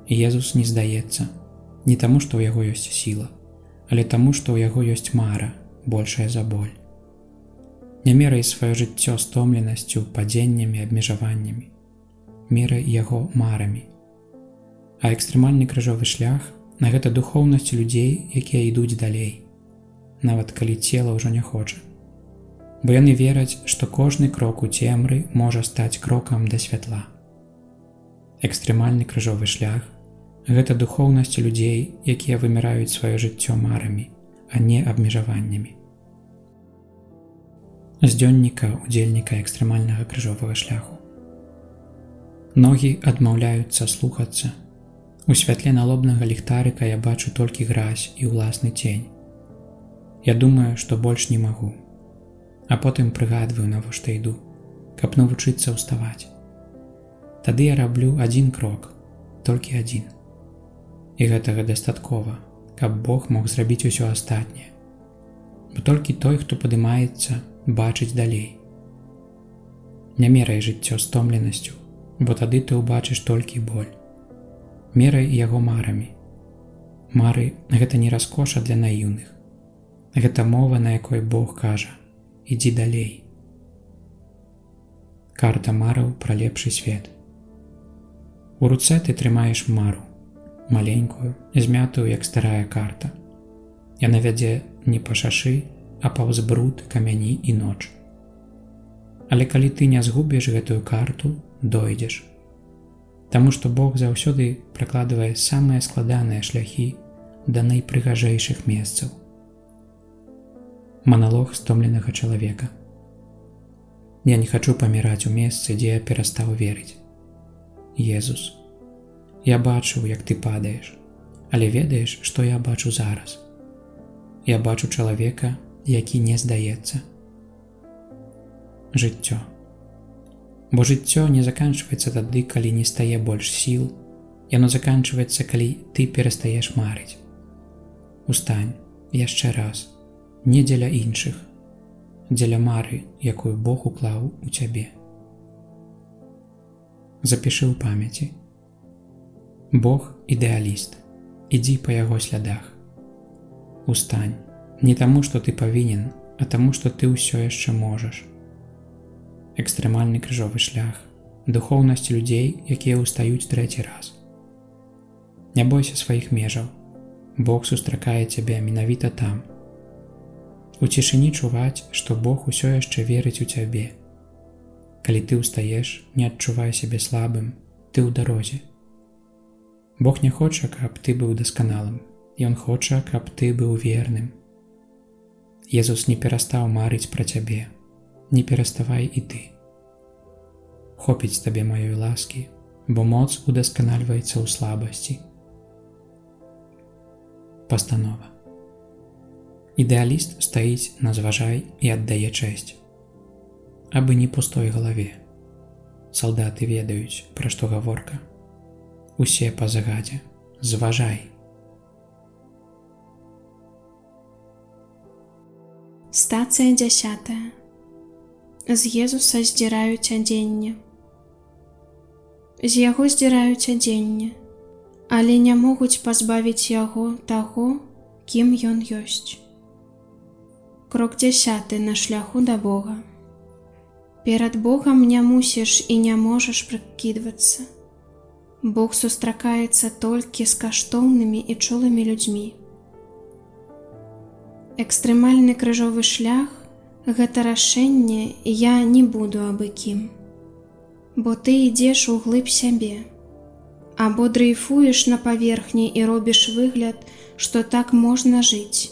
Езус не здаецца, не таму, што ў яго ёсць сіла, але таму, што ў яго ёсць мара, большая за боль. Не мерай сваё жыццё стомленасцю, падзеннямі, абмежаваннямі. Мерай яго марамі. А экстрэмальны крыжовы шлях на гэта духоўнасць людзей, якія ідуць далей, нават калі цела ўжо не хоча. Бо яны вераць, што кожны крок у цемры можа стаць крокам да святла. Экстрэмальны крыжовы шлях гэта духоўнасць людзей, якія выміраюць сваё жыццё марамі, а не абмежаваннямі. З дзённіка удзельніка экстрэмальнага крыжовага шляху. Ногі адмаўляюцца слухацца. У святле налобнага ліхтарыка я бачу толькі гразь і ўласны цень. Я думаю, што больш не магу. А потым прыгадваю, навошта іду, каб навучыцца ўставаць. Тады я раблю адзін крок, толькі адзін. І гэтага дастаткова, каб Бог мог зрабіць усё астатняе. Бо толькі той, хто падымаецца, бачыць далей. Не мерай жыццё стомленасцю, бо тады ты ўбачыш толькі боль. Мерай яго марамі. Мары гэта не раскоша для наіўных. Гэта мова, на якой Бог кажа: ідзі далей. Карта мараў пра лепшы свет. У руцэ ты трымаеш мару, маленькую, змятую, як старая карта. Яна вядзе не па шашы, а паўз бруд, камяні і ноч. Але калі ты не згубіш гэтую карту, дойдзеш. Таму што Бог заўсёды пракладвае самыя складаныя шляхі да найпрыгажэйшых месцаў. Маналог стомленага чалавека. Я не хачу паміраць у месцы, дзе я перастаў верыць. Езус, я бачыў, як ты падаеш, але ведаеш, што я бачу зараз. Я бачу чалавека, які не здаецца. Жыццё. Бо жыццё не заканчваецца тады, калі не стае больш сіл, яно заканчваецца, калі ты перастаеш марыць. Устань яшчэ раз, не дзеля іншых, дзеля мары, якую Бог уклаў у цябе. Запішы ў памяці. Бог ідэаліст, ідзі па яго слядах. Устань, не таму, што ты павінен, а таму, што ты ўсё яшчэ можаш. Экстрэмальны крыжовы шлях, духоўнасць людзей, якія ўстаюць трэці раз. Не бойся сваіх межаў. Бог сустракае цябе менавіта там. У цішыні чуваць, што Бог усё яшчэ верыць у цябе. Калі ты ўстаеш, не адчувай сябе слабым, ты ў дарозе. Бог не хоча, каб ты быў дасканалым. Ён хоча, каб ты быў верным. Езус не перастаў марыць пра цябе. Не пераставай і ты. Хопіць табе маёй ласкі, бо моц удасканальваецца ў слабасці. Пастанова. Ідэаліст стаіць на зважай і аддае чэсць. Абы не пустой галаве. Салдаты ведаюць, пра што гаворка. Усе па загадзе. Зважай. Стацыя 10. З Езуса здзіраюць адзенне. З яго здзіраюць адзенне, але не могуць пазбавіць яго таго, кім ён ёсць. Крок 10 на шляху да Бога. Перад Богам не мусіш і не можаш прыкідвацца. Бог сустракаецца толькі з каштоўнымі і чулымі людзьмі. Экстрэмальны крыжовы шлях гэта рашэнне «я не буду абы кім». Бо ты ідзеш у глыб сябе, або дрэйфуеш на паверхні і робіш выгляд, што так можна жыць.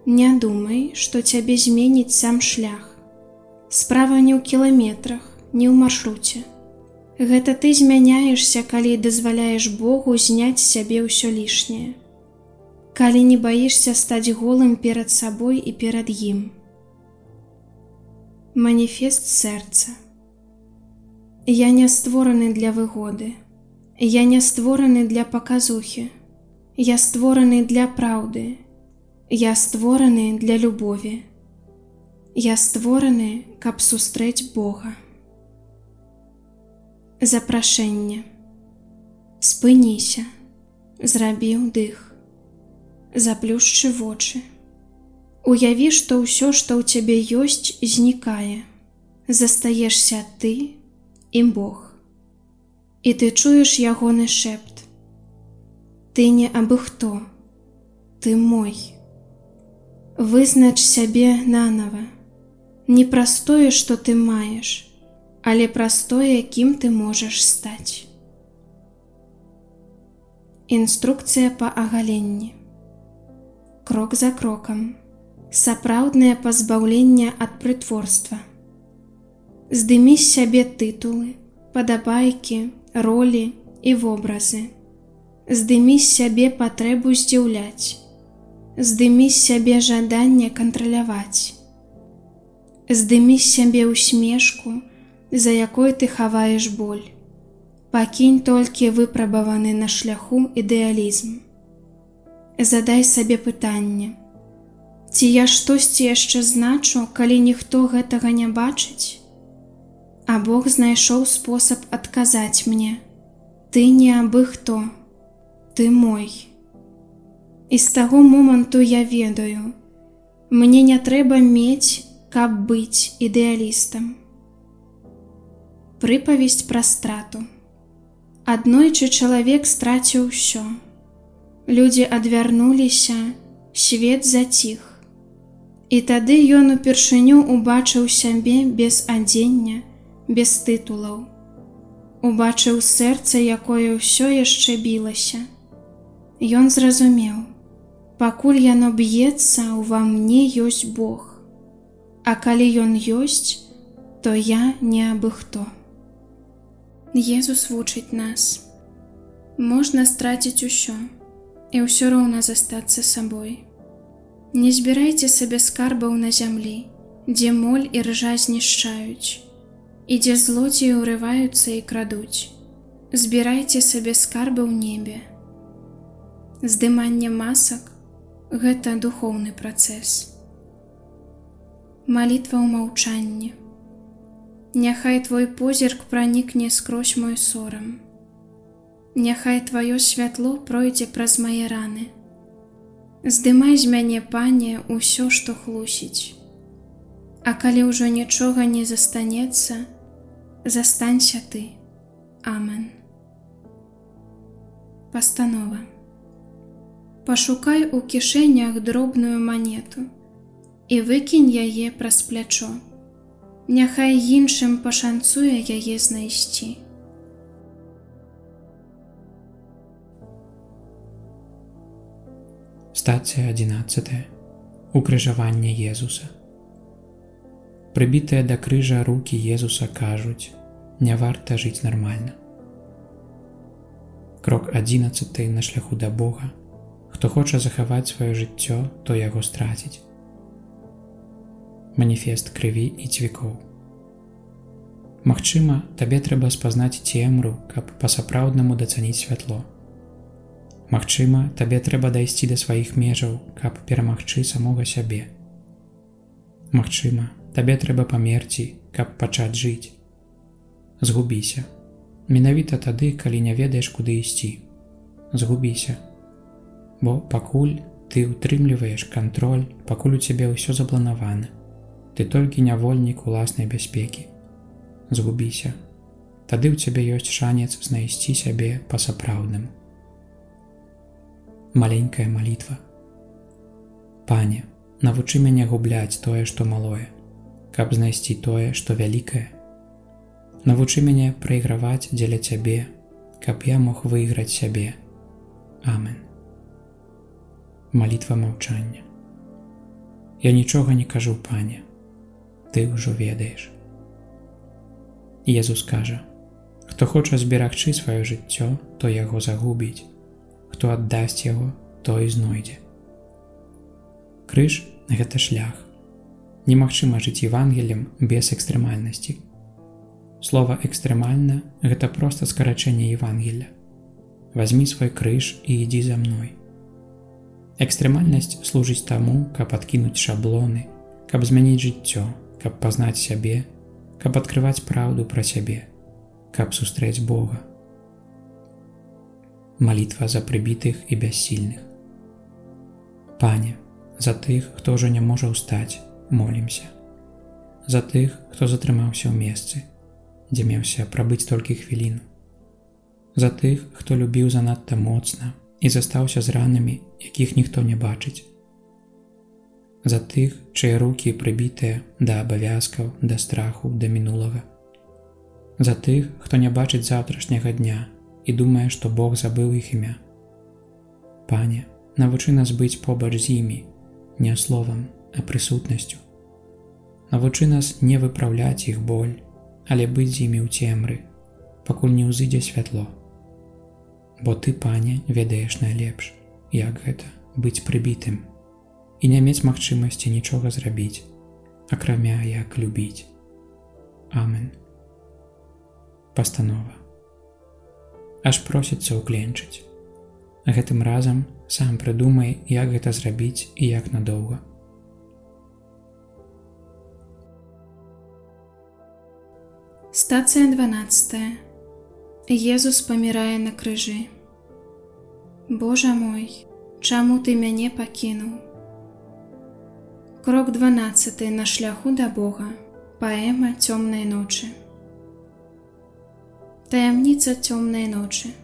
Не думай, што цябе зменіць сам шлях. Справа не ў кіламетрах, не ў маршруце. Гэта ты змяняешся, калі дазваляеш Богу зняць з сябе ўсё лішняе. Калі не баішся стаць голым перад сабой і перад ім. Маніфест сэрца. Я не створаны для выгоды. Я не створаны для паказухі. Я створаны для праўды. Я створаны для любові. Я створаны, каб сустрэць Бога. Запрашэнне. Спыніся, зрабі ўдых, заплюшчы вочы. Уяві, што ўсё, што ў цябе ёсць, знікае. Застаешся ты і Бог. І ты чуеш ягоны шэпт. Ты не абы хто, ты мой. Вызнач сябе нанова. Не праз тое, што ты маеш, але праз тое, кім ты можаш стаць. Інструкцыя па агаленні. Крок за крокам. Сапраўднае пазбаўленне ад прытворства. Здымі з сябе тытулы, падабайкі, ролі і вобразы. Здымі з сябе патрэбу здзіўляць. Здымі з сябе жаданне кантраляваць. Здымі з сябе усмешку, за якой ты хаваеш боль. Пакінь толькі выпрабаваны на шляху ідэалізм. Задай сабе пытанне: ці я штосьці яшчэ значу, калі ніхто гэтага не бачыць? А Бог знайшоў спосаб адказаць мне: ты не абы хто, ты мой. І з таго моманту я ведаю, мне не трэба мець, каб быць ідэалістам. Прыпавесць пра страту. Аднойчы чалавек страціў усё. Людзі адвярнуліся, свет заціх. І тады ён упершыню убачыў сябе без адзення, без тытулаў. Убачыў сэрца, якое ўсё яшчэ білася. Ён зразумеў: пакуль яно б'ецца, ува мне ёсць Бог. А калі ён ёсць, то я не абы хто. Езус вучыць нас. Можна страціць усё і ўсё роўна застацца сабой. Не збірайце сабе скарбаў на зямлі, дзе моль і ржа знішчаюць, і дзе злодзеі ўрываюцца і крадуць. Збірайце сабе скарбы ў небе. Здыманне масак гэта духоўны працэс. Малітва ў маўчанні. Няхай твой позірк пранікне скрозь мой сорам. Няхай тваё святло пройдзе праз мае раны. Здымай з мяне, Пане, усё, што хлусіць. А калі ўжо нічога не застанецца, застанься ты. Амен. Пастанова. Пашукай у кішэнях дробную манету і выкінь яе праз плячо. Няхай іншым пашанцуе яе знайсці. Стацыя 11. Укрыжаванне Езуса. Прыбітыя да крыжа рукі Езуса кажуць: не варта жыць нармальна. Крок 11 на шляху да Бога. Хто хоча захаваць сваё жыццё, то яго страціць. Маніфест крыві і цвікоў. Магчыма, табе трэба спазнаць цемру, каб па-сапраўднаму дацаніць святло. Магчыма, табе трэба дайсці да сваіх межаў, каб перамагчы самога сябе. Магчыма, табе трэба памерці, каб пачаць жыць. Згубіся. Менавіта тады, калі не ведаеш, куды ісці. Згубіся. Бо пакуль ты ўтрымліваеш кантроль, пакуль у цябе ўсё запланавана, ты толькі нявольнік уласнай бяспекі. Згубіся. Тады ў цябе ёсць шанец знайсці сябе па-сапраўднаму. Маленькая малітва. Пане, навучы мяне губляць тое, што малое, каб знайсці тое, што вялікае. Навучы мяне прайграваць дзеля цябе, каб я мог выйграць сябе. Амен. Малітва маўчання. Я нічога не кажу, Пане, ты ўжо ведаеш. Езус кажа: Хто хоча зберагчы сваё жыццё, то яго загубіць. Хто аддасць яго, той знойдзе. Крыж гэта шлях. Немагчыма жыць Евангеллем без экстрэмальнасці. Слова экстрэмальна гэта проста скарачэнне Евангелля. Вазьмі свой крыж і ідзі за мной. Экстрэмальнасць служыць таму, каб адкінуць шаблоны, каб змяніць жыццё, каб пазнаць сябе, каб адкрываць праўду пра сябе, каб сустрэць Бога. Малітва за прыбітых і бяссільных. Пане, за тых, хто ўжо не можа ўстаць, молімся. За тых, хто затрымаўся ў месцы, дзе меўся прабыць толькі хвіліну. За тых, хто любіў занадта моцна і застаўся з ранамі, якіх ніхто не бачыць. За тых, чые рукі прыбітыя да абавязкаў, да страху, да мінулага. За тых, хто не бачыць заўтрашняга дня і думае, што Бог забыў іх імя. Пане, навучы нас быць побач з імі, не словам, а прысутнасцю. Навучы нас не выпраўляць іх боль, але быць з імі ў цемры, пакуль не ўзыдзе святло. Бо ты, Пане, ведаеш найлепш, як гэта быць прыбітым і не мець магчымасці нічога зрабіць, акрамя як любіць. Амен. Пастанова. Аж просіцца ўкленчыць. Гэтым разам сам прыдумай, як гэта зрабіць і як надоўга. Стацыя 12. Езус памірае на крыжы. Божа мой, чаму ты мяне пакінуў? Крок 12 на шляху да Бога. Паэма цёмнай ночы. Таямніца цёмнай ночы.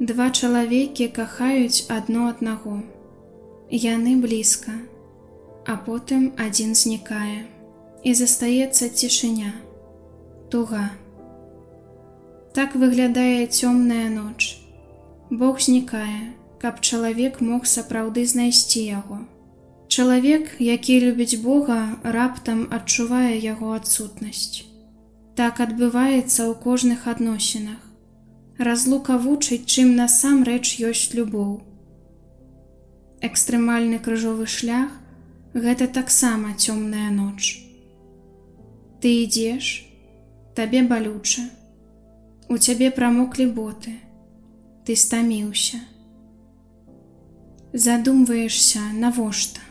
Два чалавекі кахаюць адно аднаго. Яны блізка, а потым адзін знікае, і застаецца цішыня, туга. Так выглядае цёмная ноч. Бог знікае, каб чалавек мог сапраўды знайсці яго. Чалавек, які любіць Бога, раптам адчувае яго адсутнасць. Так адбываецца ў кожных адносінах. Разлука вучыць, чым насамрэч ёсць любоў. Экстрэмальны крыжовы шлях гэта таксама цёмная ноч. Ты ідзеш, табе балюча, у цябе прамоклі боты, ты стаміўся. Задумваешся, навошта?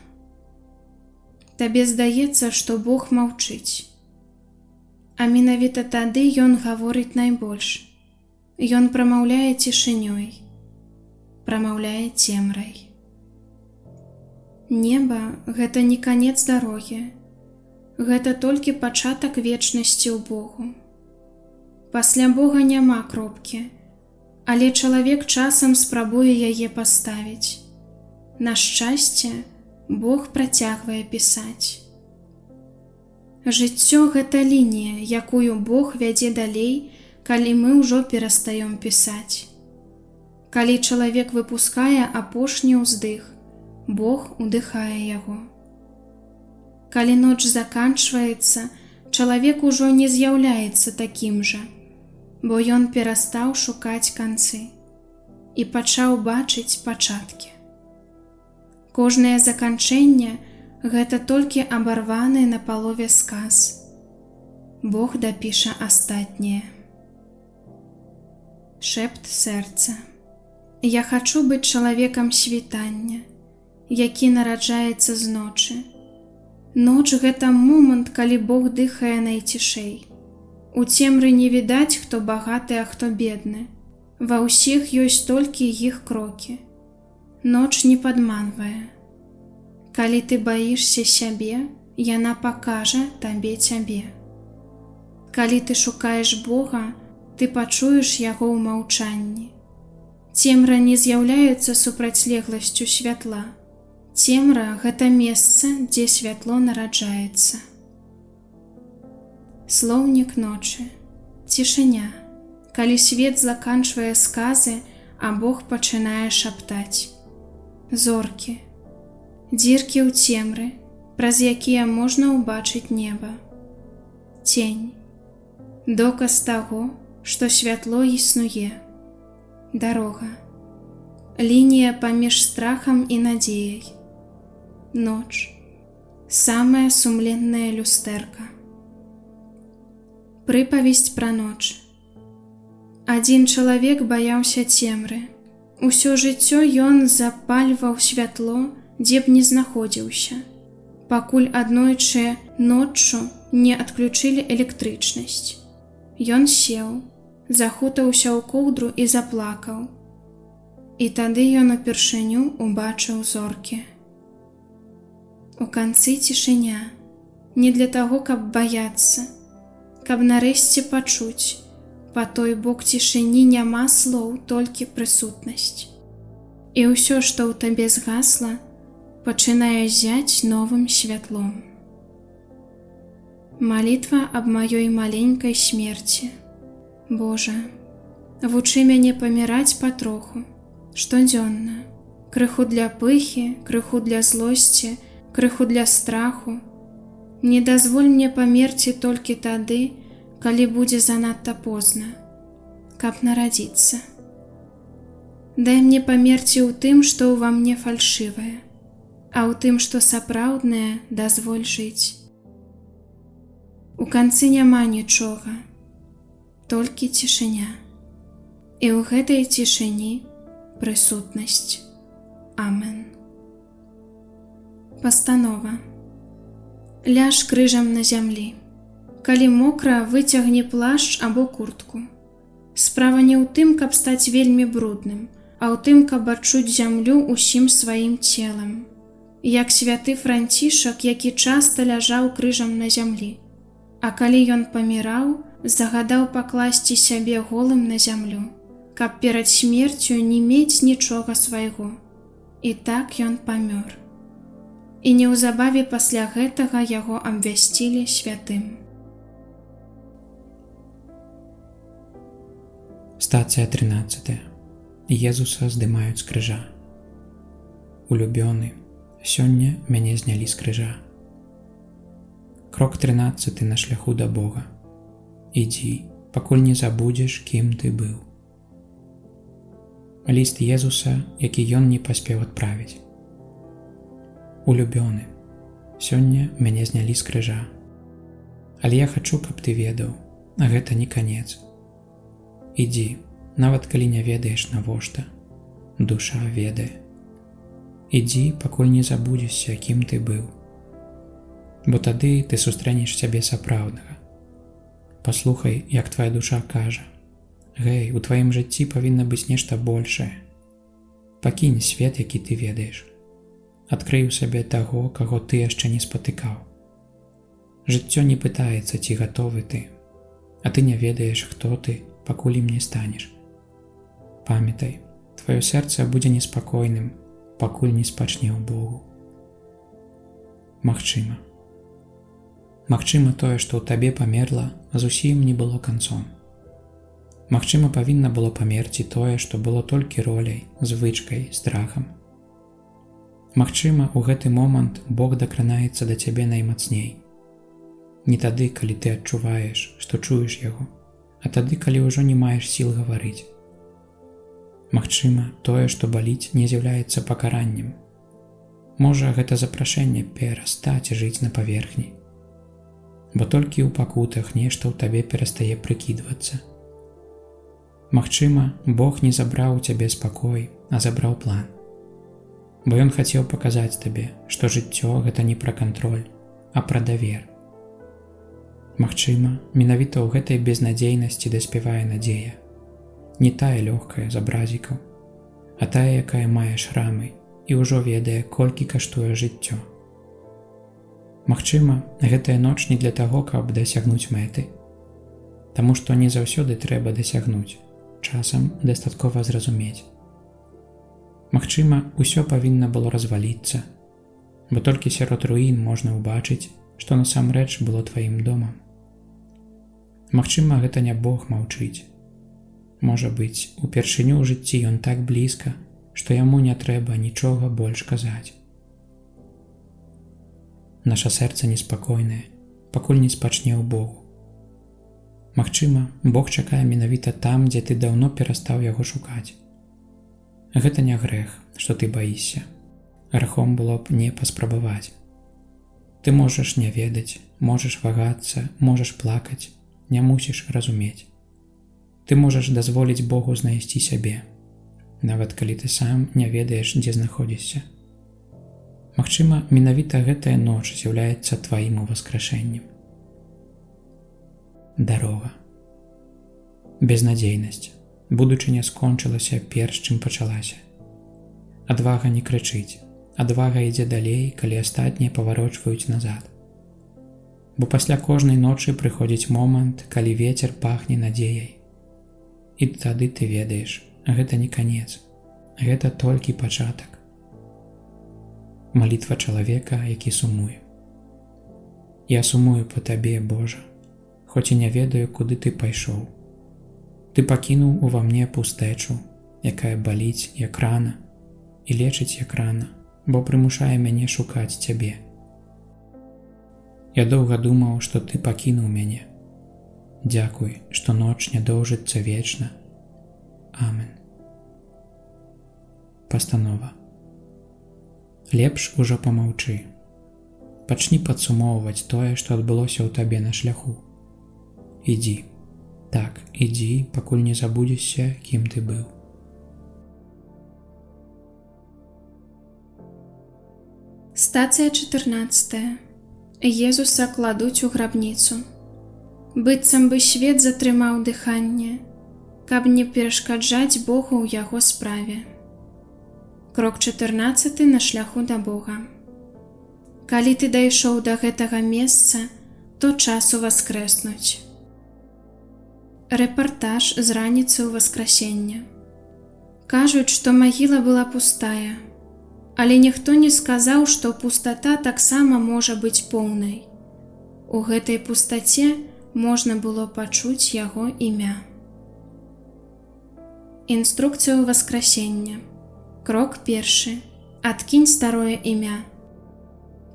Табе здаецца, што Бог маўчыць. А менавіта тады ён гаворыць найбольш. Ён прамаўляе цішынёй, прамаўляе цемрай. Неба гэта не канец дарогі, гэта толькі пачатак вечнасці ў Богу. Пасля Бога няма кропкі, але чалавек часам спрабуе яе паставіць. На шчасце, Бог працягвае пісаць. Жыццё гэта лінія, якую Бог вядзе далей, калі мы ўжо перастаём пісаць. Калі чалавек выпускае апошні ўздых, Бог удыхае яго. Калі ноч заканчваецца, чалавек ужо не з'яўляецца такім жа, бо ён перастаў шукаць канцы і пачаў бачыць пачаткі. Кожнае заканчэнне гэта толькі абарваны на палове сказ. Бог дапіша астатняе. Шэпт сэрца. Я хачу быць чалавекам світання, які нараджаецца з ночы. Ноч гэта момант, калі Бог дыхае найцішэй. У цемры не відаць, хто багаты, а хто бедны. Ва ўсіх ёсць толькі іх крокі. Ноч не падманвае. Калі ты баішся сябе, яна пакажа табе цябе. Калі ты шукаеш Бога, ты пачуеш яго ў маўчанні. Цемра не з'яўляецца супрацьлегласцю святла. Цемра гэта месца, дзе святло нараджаецца. Слоўнік ночы. Цішыня. Калі свет заканчвае сказы, а Бог пачынае шаптаць. Зоркі. Дзіркі ў цемры, праз якія можна ўбачыць неба. Цень. Доказ таго, што святло існуе. Дарога. Лінія паміж страхам і надзеяй. Ноч. Самая сумленная люстэрка. Прыпавесць пра ноч. Адзін чалавек баяўся цемры. Усё жыццё ён запальваў святло, дзе б не знаходзіўся, пакуль аднойчы ноччу не адключылі электрычнасць. Ён сеў, захутаўся ў коўдру і заплакаў. І тады ён упершыню убачыў зоркі. У канцы цішыня, не для таго, каб баяцца, каб нарэшце пачуць, па той бок цішыні няма слоў, толькі прысутнасць. І ўсё, што ў табе згасла, пачынае зяць новым святлом. Малітва аб маёй маленькай смерці. Божа, вучы мяне паміраць патроху, штодзённа, крыху для пыхі, крыху для злосці, крыху для страху. Не дазволь мне памерці толькі тады, калі будзе занадта позна, каб нарадзіцца. Дай мне памерці ў тым, што ўва мне фальшывае, а ў тым, што сапраўднае, дазволь жыць. У канцы няма нічога, толькі цішыня. І ў гэтай цішыні прысутнасць. Амен. Пастанова. Ляж крыжам на зямлі. Калі мокра, выцягні плашч або куртку. Справа не ў тым, каб стаць вельмі брудным, а ў тым, каб адчуць зямлю ўсім сваім целам. Як святы Францішак, які часта ляжаў крыжам на зямлі. А калі ён паміраў, загадаў пакласці сябе голым на зямлю, каб перад смерцю не мець нічога свайго. І так ён памёр. І неўзабаве пасля гэтага яго абвясцілі святым. Стацыя 13. Езуса здымаюць з крыжа. Улюбёны, сёння мяне знялі з крыжа. Крок 13 на шляху да Бога. Ідзі, пакуль не забудзеш, кім ты быў. Ліст Езуса, які ён не паспеў адправіць. Улюбёны, сёння мяне знялі з крыжа. Але я хачу, каб ты ведаў, а гэта не канец. Ідзі, нават калі не ведаеш навошта, душа ведае. Ідзі, пакуль не забудзешся, кім ты быў. Бо тады ты сустрэнеш сябе сапраўднага. Паслухай, як твая душа кажа: Гэй, у тваім жыцці павінна быць нешта большае. Пакінь свет, які ты ведаеш. Адкрый у сабе таго, каго ты яшчэ не спатыкаў. Жыццё не пытаецца, ці гатовы ты, а ты не ведаеш, хто ты, пакуль ім не станеш. Памятай, тваё сэрца будзе неспакойным, пакуль не спачне ў Богу. Магчыма. Магчыма, тое, што ў табе памерла, зусім не было канцом. Магчыма, павінна было памерці тое, што было толькі роляй, звычкай, страхам. Магчыма, у гэты момант Бог дакранаецца да цябе наймацней. Не тады, калі ты адчуваеш, што чуеш яго, а тады, калі ўжо не маеш сіл гаварыць. Магчыма, тое, што баліць, не з'яўляецца пакараннем. Можа, гэта запрашэнне перастаць жыць на паверхні. Бо толькі ў пакутах нешта ў табе перастае прыкідвацца. Магчыма, Бог не забраў у цябе спакой, а забраў план. Бо ён хацеў паказаць табе, што жыццё гэта не пра кантроль, а пра давер. Магчыма, менавіта ў гэтай безнадзейнасці даспявае надзея. Не тая лёгкая з абразікаў, а тая, якая мае шрамы і ўжо ведае, колькі каштуе жыццё. Магчыма, гэтая ноч не для таго, каб дасягнуць мэты. Таму што не заўсёды трэба дасягнуць, часам дастаткова зразумець. Магчыма, усё павінна было разваліцца, бо толькі сярод руін можна ўбачыць, што насамрэч было тваім домам. Магчыма, гэта не Бог маўчыць. Можа быць, упершыню ў жыцці ён так блізка, што яму не трэба нічога больш казаць. Наша сэрца неспакойнае, пакуль не спачне ў Богу. Магчыма, Бог чакае менавіта там, дзе ты даўно перастаў яго шукаць. Гэта не грэх, што ты баішся. Грахом было б не паспрабаваць. Ты можаш не ведаць, можаш вагацца, можаш плакаць, не мусіш разумець. Ты можаш дазволіць Богу знайсці сябе, нават калі ты сам не ведаеш, дзе знаходзішся. Магчыма, менавіта гэтая ноч з'яўляецца тваім уваскрашэннем. Дарога. Безнадзейнасць. Будучыня скончылася перш, чым пачалася. Адвага не крычыць. Адвага ідзе далей, калі астатнія паварочваюць назад. Бо пасля кожнай ночы прыходзіць момант, калі вецер пахне надзеяй. І тады ты ведаеш, гэта не канец, гэта толькі пачатак. Малітва чалавека, які сумуе. Я сумую па табе, Божа, хоць і не ведаю, куды ты пайшоў. Ты пакінуў ува мне пустэчу, якая баліць, як рана, і лечыць, як рана, бо прымушае мяне шукаць цябе. Я доўга думаў, што ты пакінуў мяне. Дзякуй, што ноч не доўжыцца вечна. Амен. Пастанова. Лепш ужо памаўчы. Пачні падсумоўваць тое, што адбылося ў табе на шляху. Ідзі. Так, ідзі, пакуль не забудзешся, кім ты быў. Стацыя 14. Езуса кладуць у грабніцу. Быццам бы свет затрымаў дыханне, каб не перашкаджаць Богу ў яго справе. Крок 14 на шляху да Бога. Калі ты дайшоў да гэтага месца, то час уваскрэснуць. Рэпартаж з раніцы ў васкрасенне. Кажуць, што магіла была пустая, але ніхто не сказаў, што пустата таксама можа быць поўнай. У гэтай пустаце можна было пачуць яго імя. Інструкцыя ўваскрасення. Крок першы. Адкінь старое імя.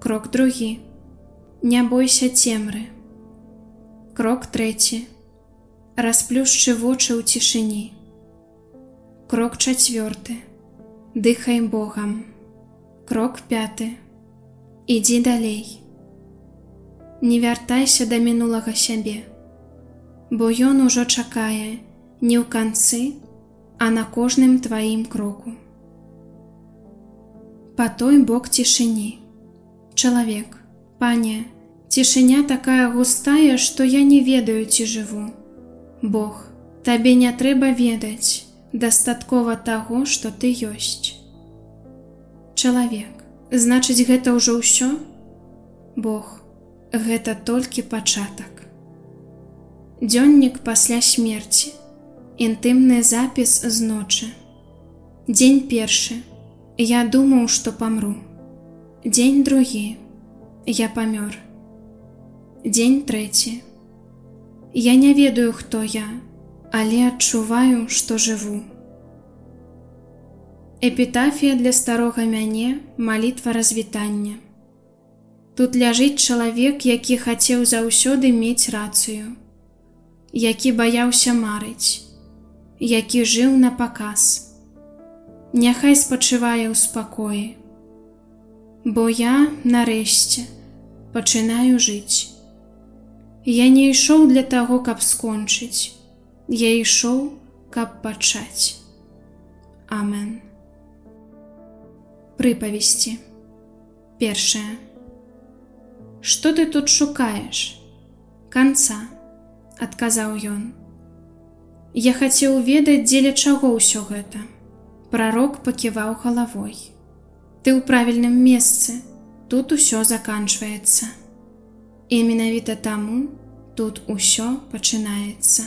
Крок другі. Не бойся цемры. Крок трэці. Расплюшчы вочы ў цішыні. Крок чацвёрты. Дыхай Богам. Крок пяты. Ідзі далей. Не вяртайся да мінулага сябе, бо ён ужо чакае не ў канцы, а на кожным тваім кроку. Па той бок цішыні. Чалавек: Пане, цішыня такая густая, што я не ведаю, ці жыву. Бог: Табе не трэба ведаць, дастаткова таго, што ты ёсць. Чалавек: Значыць, гэта ўжо ўсё? Бог: Гэта толькі пачатак. Дзённік пасля смерці. Інтымны запіс з ночы. Дзень першы. Я думаў, што памру. Дзень другі. Я памёр. Дзень трэці. Я не ведаю, хто я, але адчуваю, што жыву. Эпітафія для старога мяне, малітва развітання. Тут ляжыць чалавек, які хацеў заўсёды мець рацыю, які баяўся марыць, які жыў на паказ. Няхай спачывае ў спакоі. Бо я, нарэшце, пачынаю жыць. Я не ішоў для таго, каб скончыць. Я ішоў, каб пачаць. Амен. Прыпавесці. Першае. Што ты тут шукаеш? Канца, адказаў ён. Я хацеў ведаць, дзеля чаго ўсё гэта. Прарок паківаў галавой. Ты ў правільным месцы, тут усё заканчваецца. І менавіта таму тут усё пачынаецца.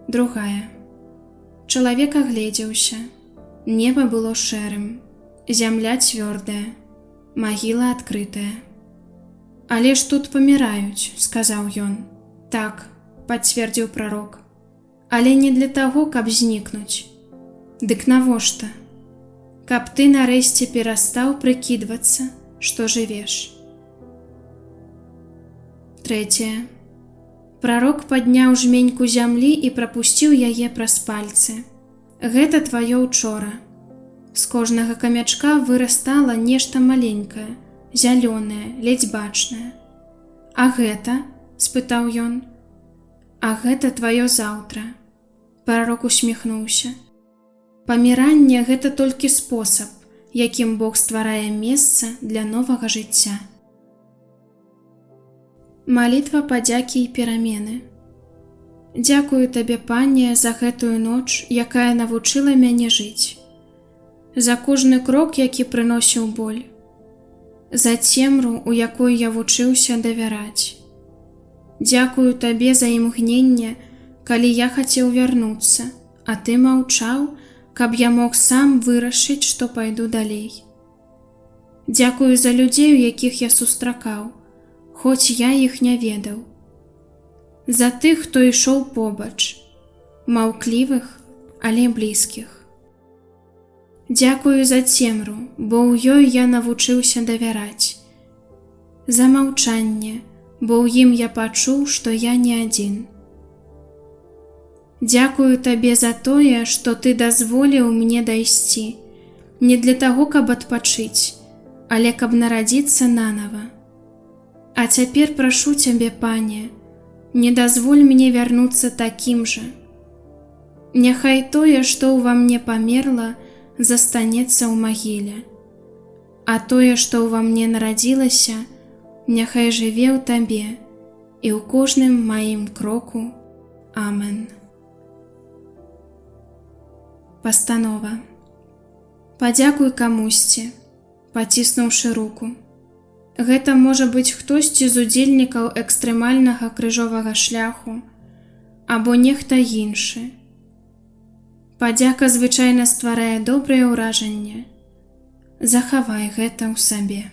Другая. Чалавек агледзеўся. Неба было шэрым, зямля цвёрдая, магіла адкрытая. Але ж тут паміраюць, сказаў ён. Так, пацвердзіў прарок. Але не для таго, каб знікнуць. Дык навошта? Каб ты нарэшце перастаў прыкідвацца, што жывеш. Трэцяе. Прарок падняў жменьку зямлі і прапусціў яе праз пальцы. Гэта тваё учора. З кожнага камячка вырастала нешта маленькае, зялёнае, ледзь бачнае. А гэта? — спытаў ён. А гэта тваё заўтра. Прарок усміхнуўся. Паміранне — гэта толькі спосаб, якім Бог стварае месца для новага жыцця. Малітва падзякі і перамены. Дзякую табе, Пане, за гэтую ноч, якая навучыла мяне жыць. За кожны крок, які прыносіў боль. За цемру, у якой я вучыўся давяраць. Дзякую табе за імгненне, калі я хацеў вярнуцца, а ты маўчаў, каб я мог сам вырашыць, што пайду далей. Дзякую за людзей, у якіх я сустракаў, хоць я іх не ведаў. За тых, хто ішоў побач, маўклівых, але блізкіх. Дзякую за цемру, бо ў ёй я навучыўся давяраць. За маўчанне, бо ў ім я пачуў, што я не адзін. Дзякую табе за тое, што ты дазволіў мне дайсці, не для таго, каб адпачыць, але каб нарадзіцца нанова. А цяпер прашу цябе, Пане, не дазволь мне вярнуцца такім жа. Няхай тое, што ўва мне памерла, застанецца ў магіле. А тое, што ўва мне нарадзілася, няхай жыве ў табе і ў кожным маім кроку. Амен. Пастанова. Падзякуй камусьці, паціснуўшы руку. Гэта можа быць хтосьці з удзельнікаў экстрэмальнага крыжовага шляху або нехта іншы. Падзяка звычайна стварае добрае ўражанне. Захавай гэта ў сабе.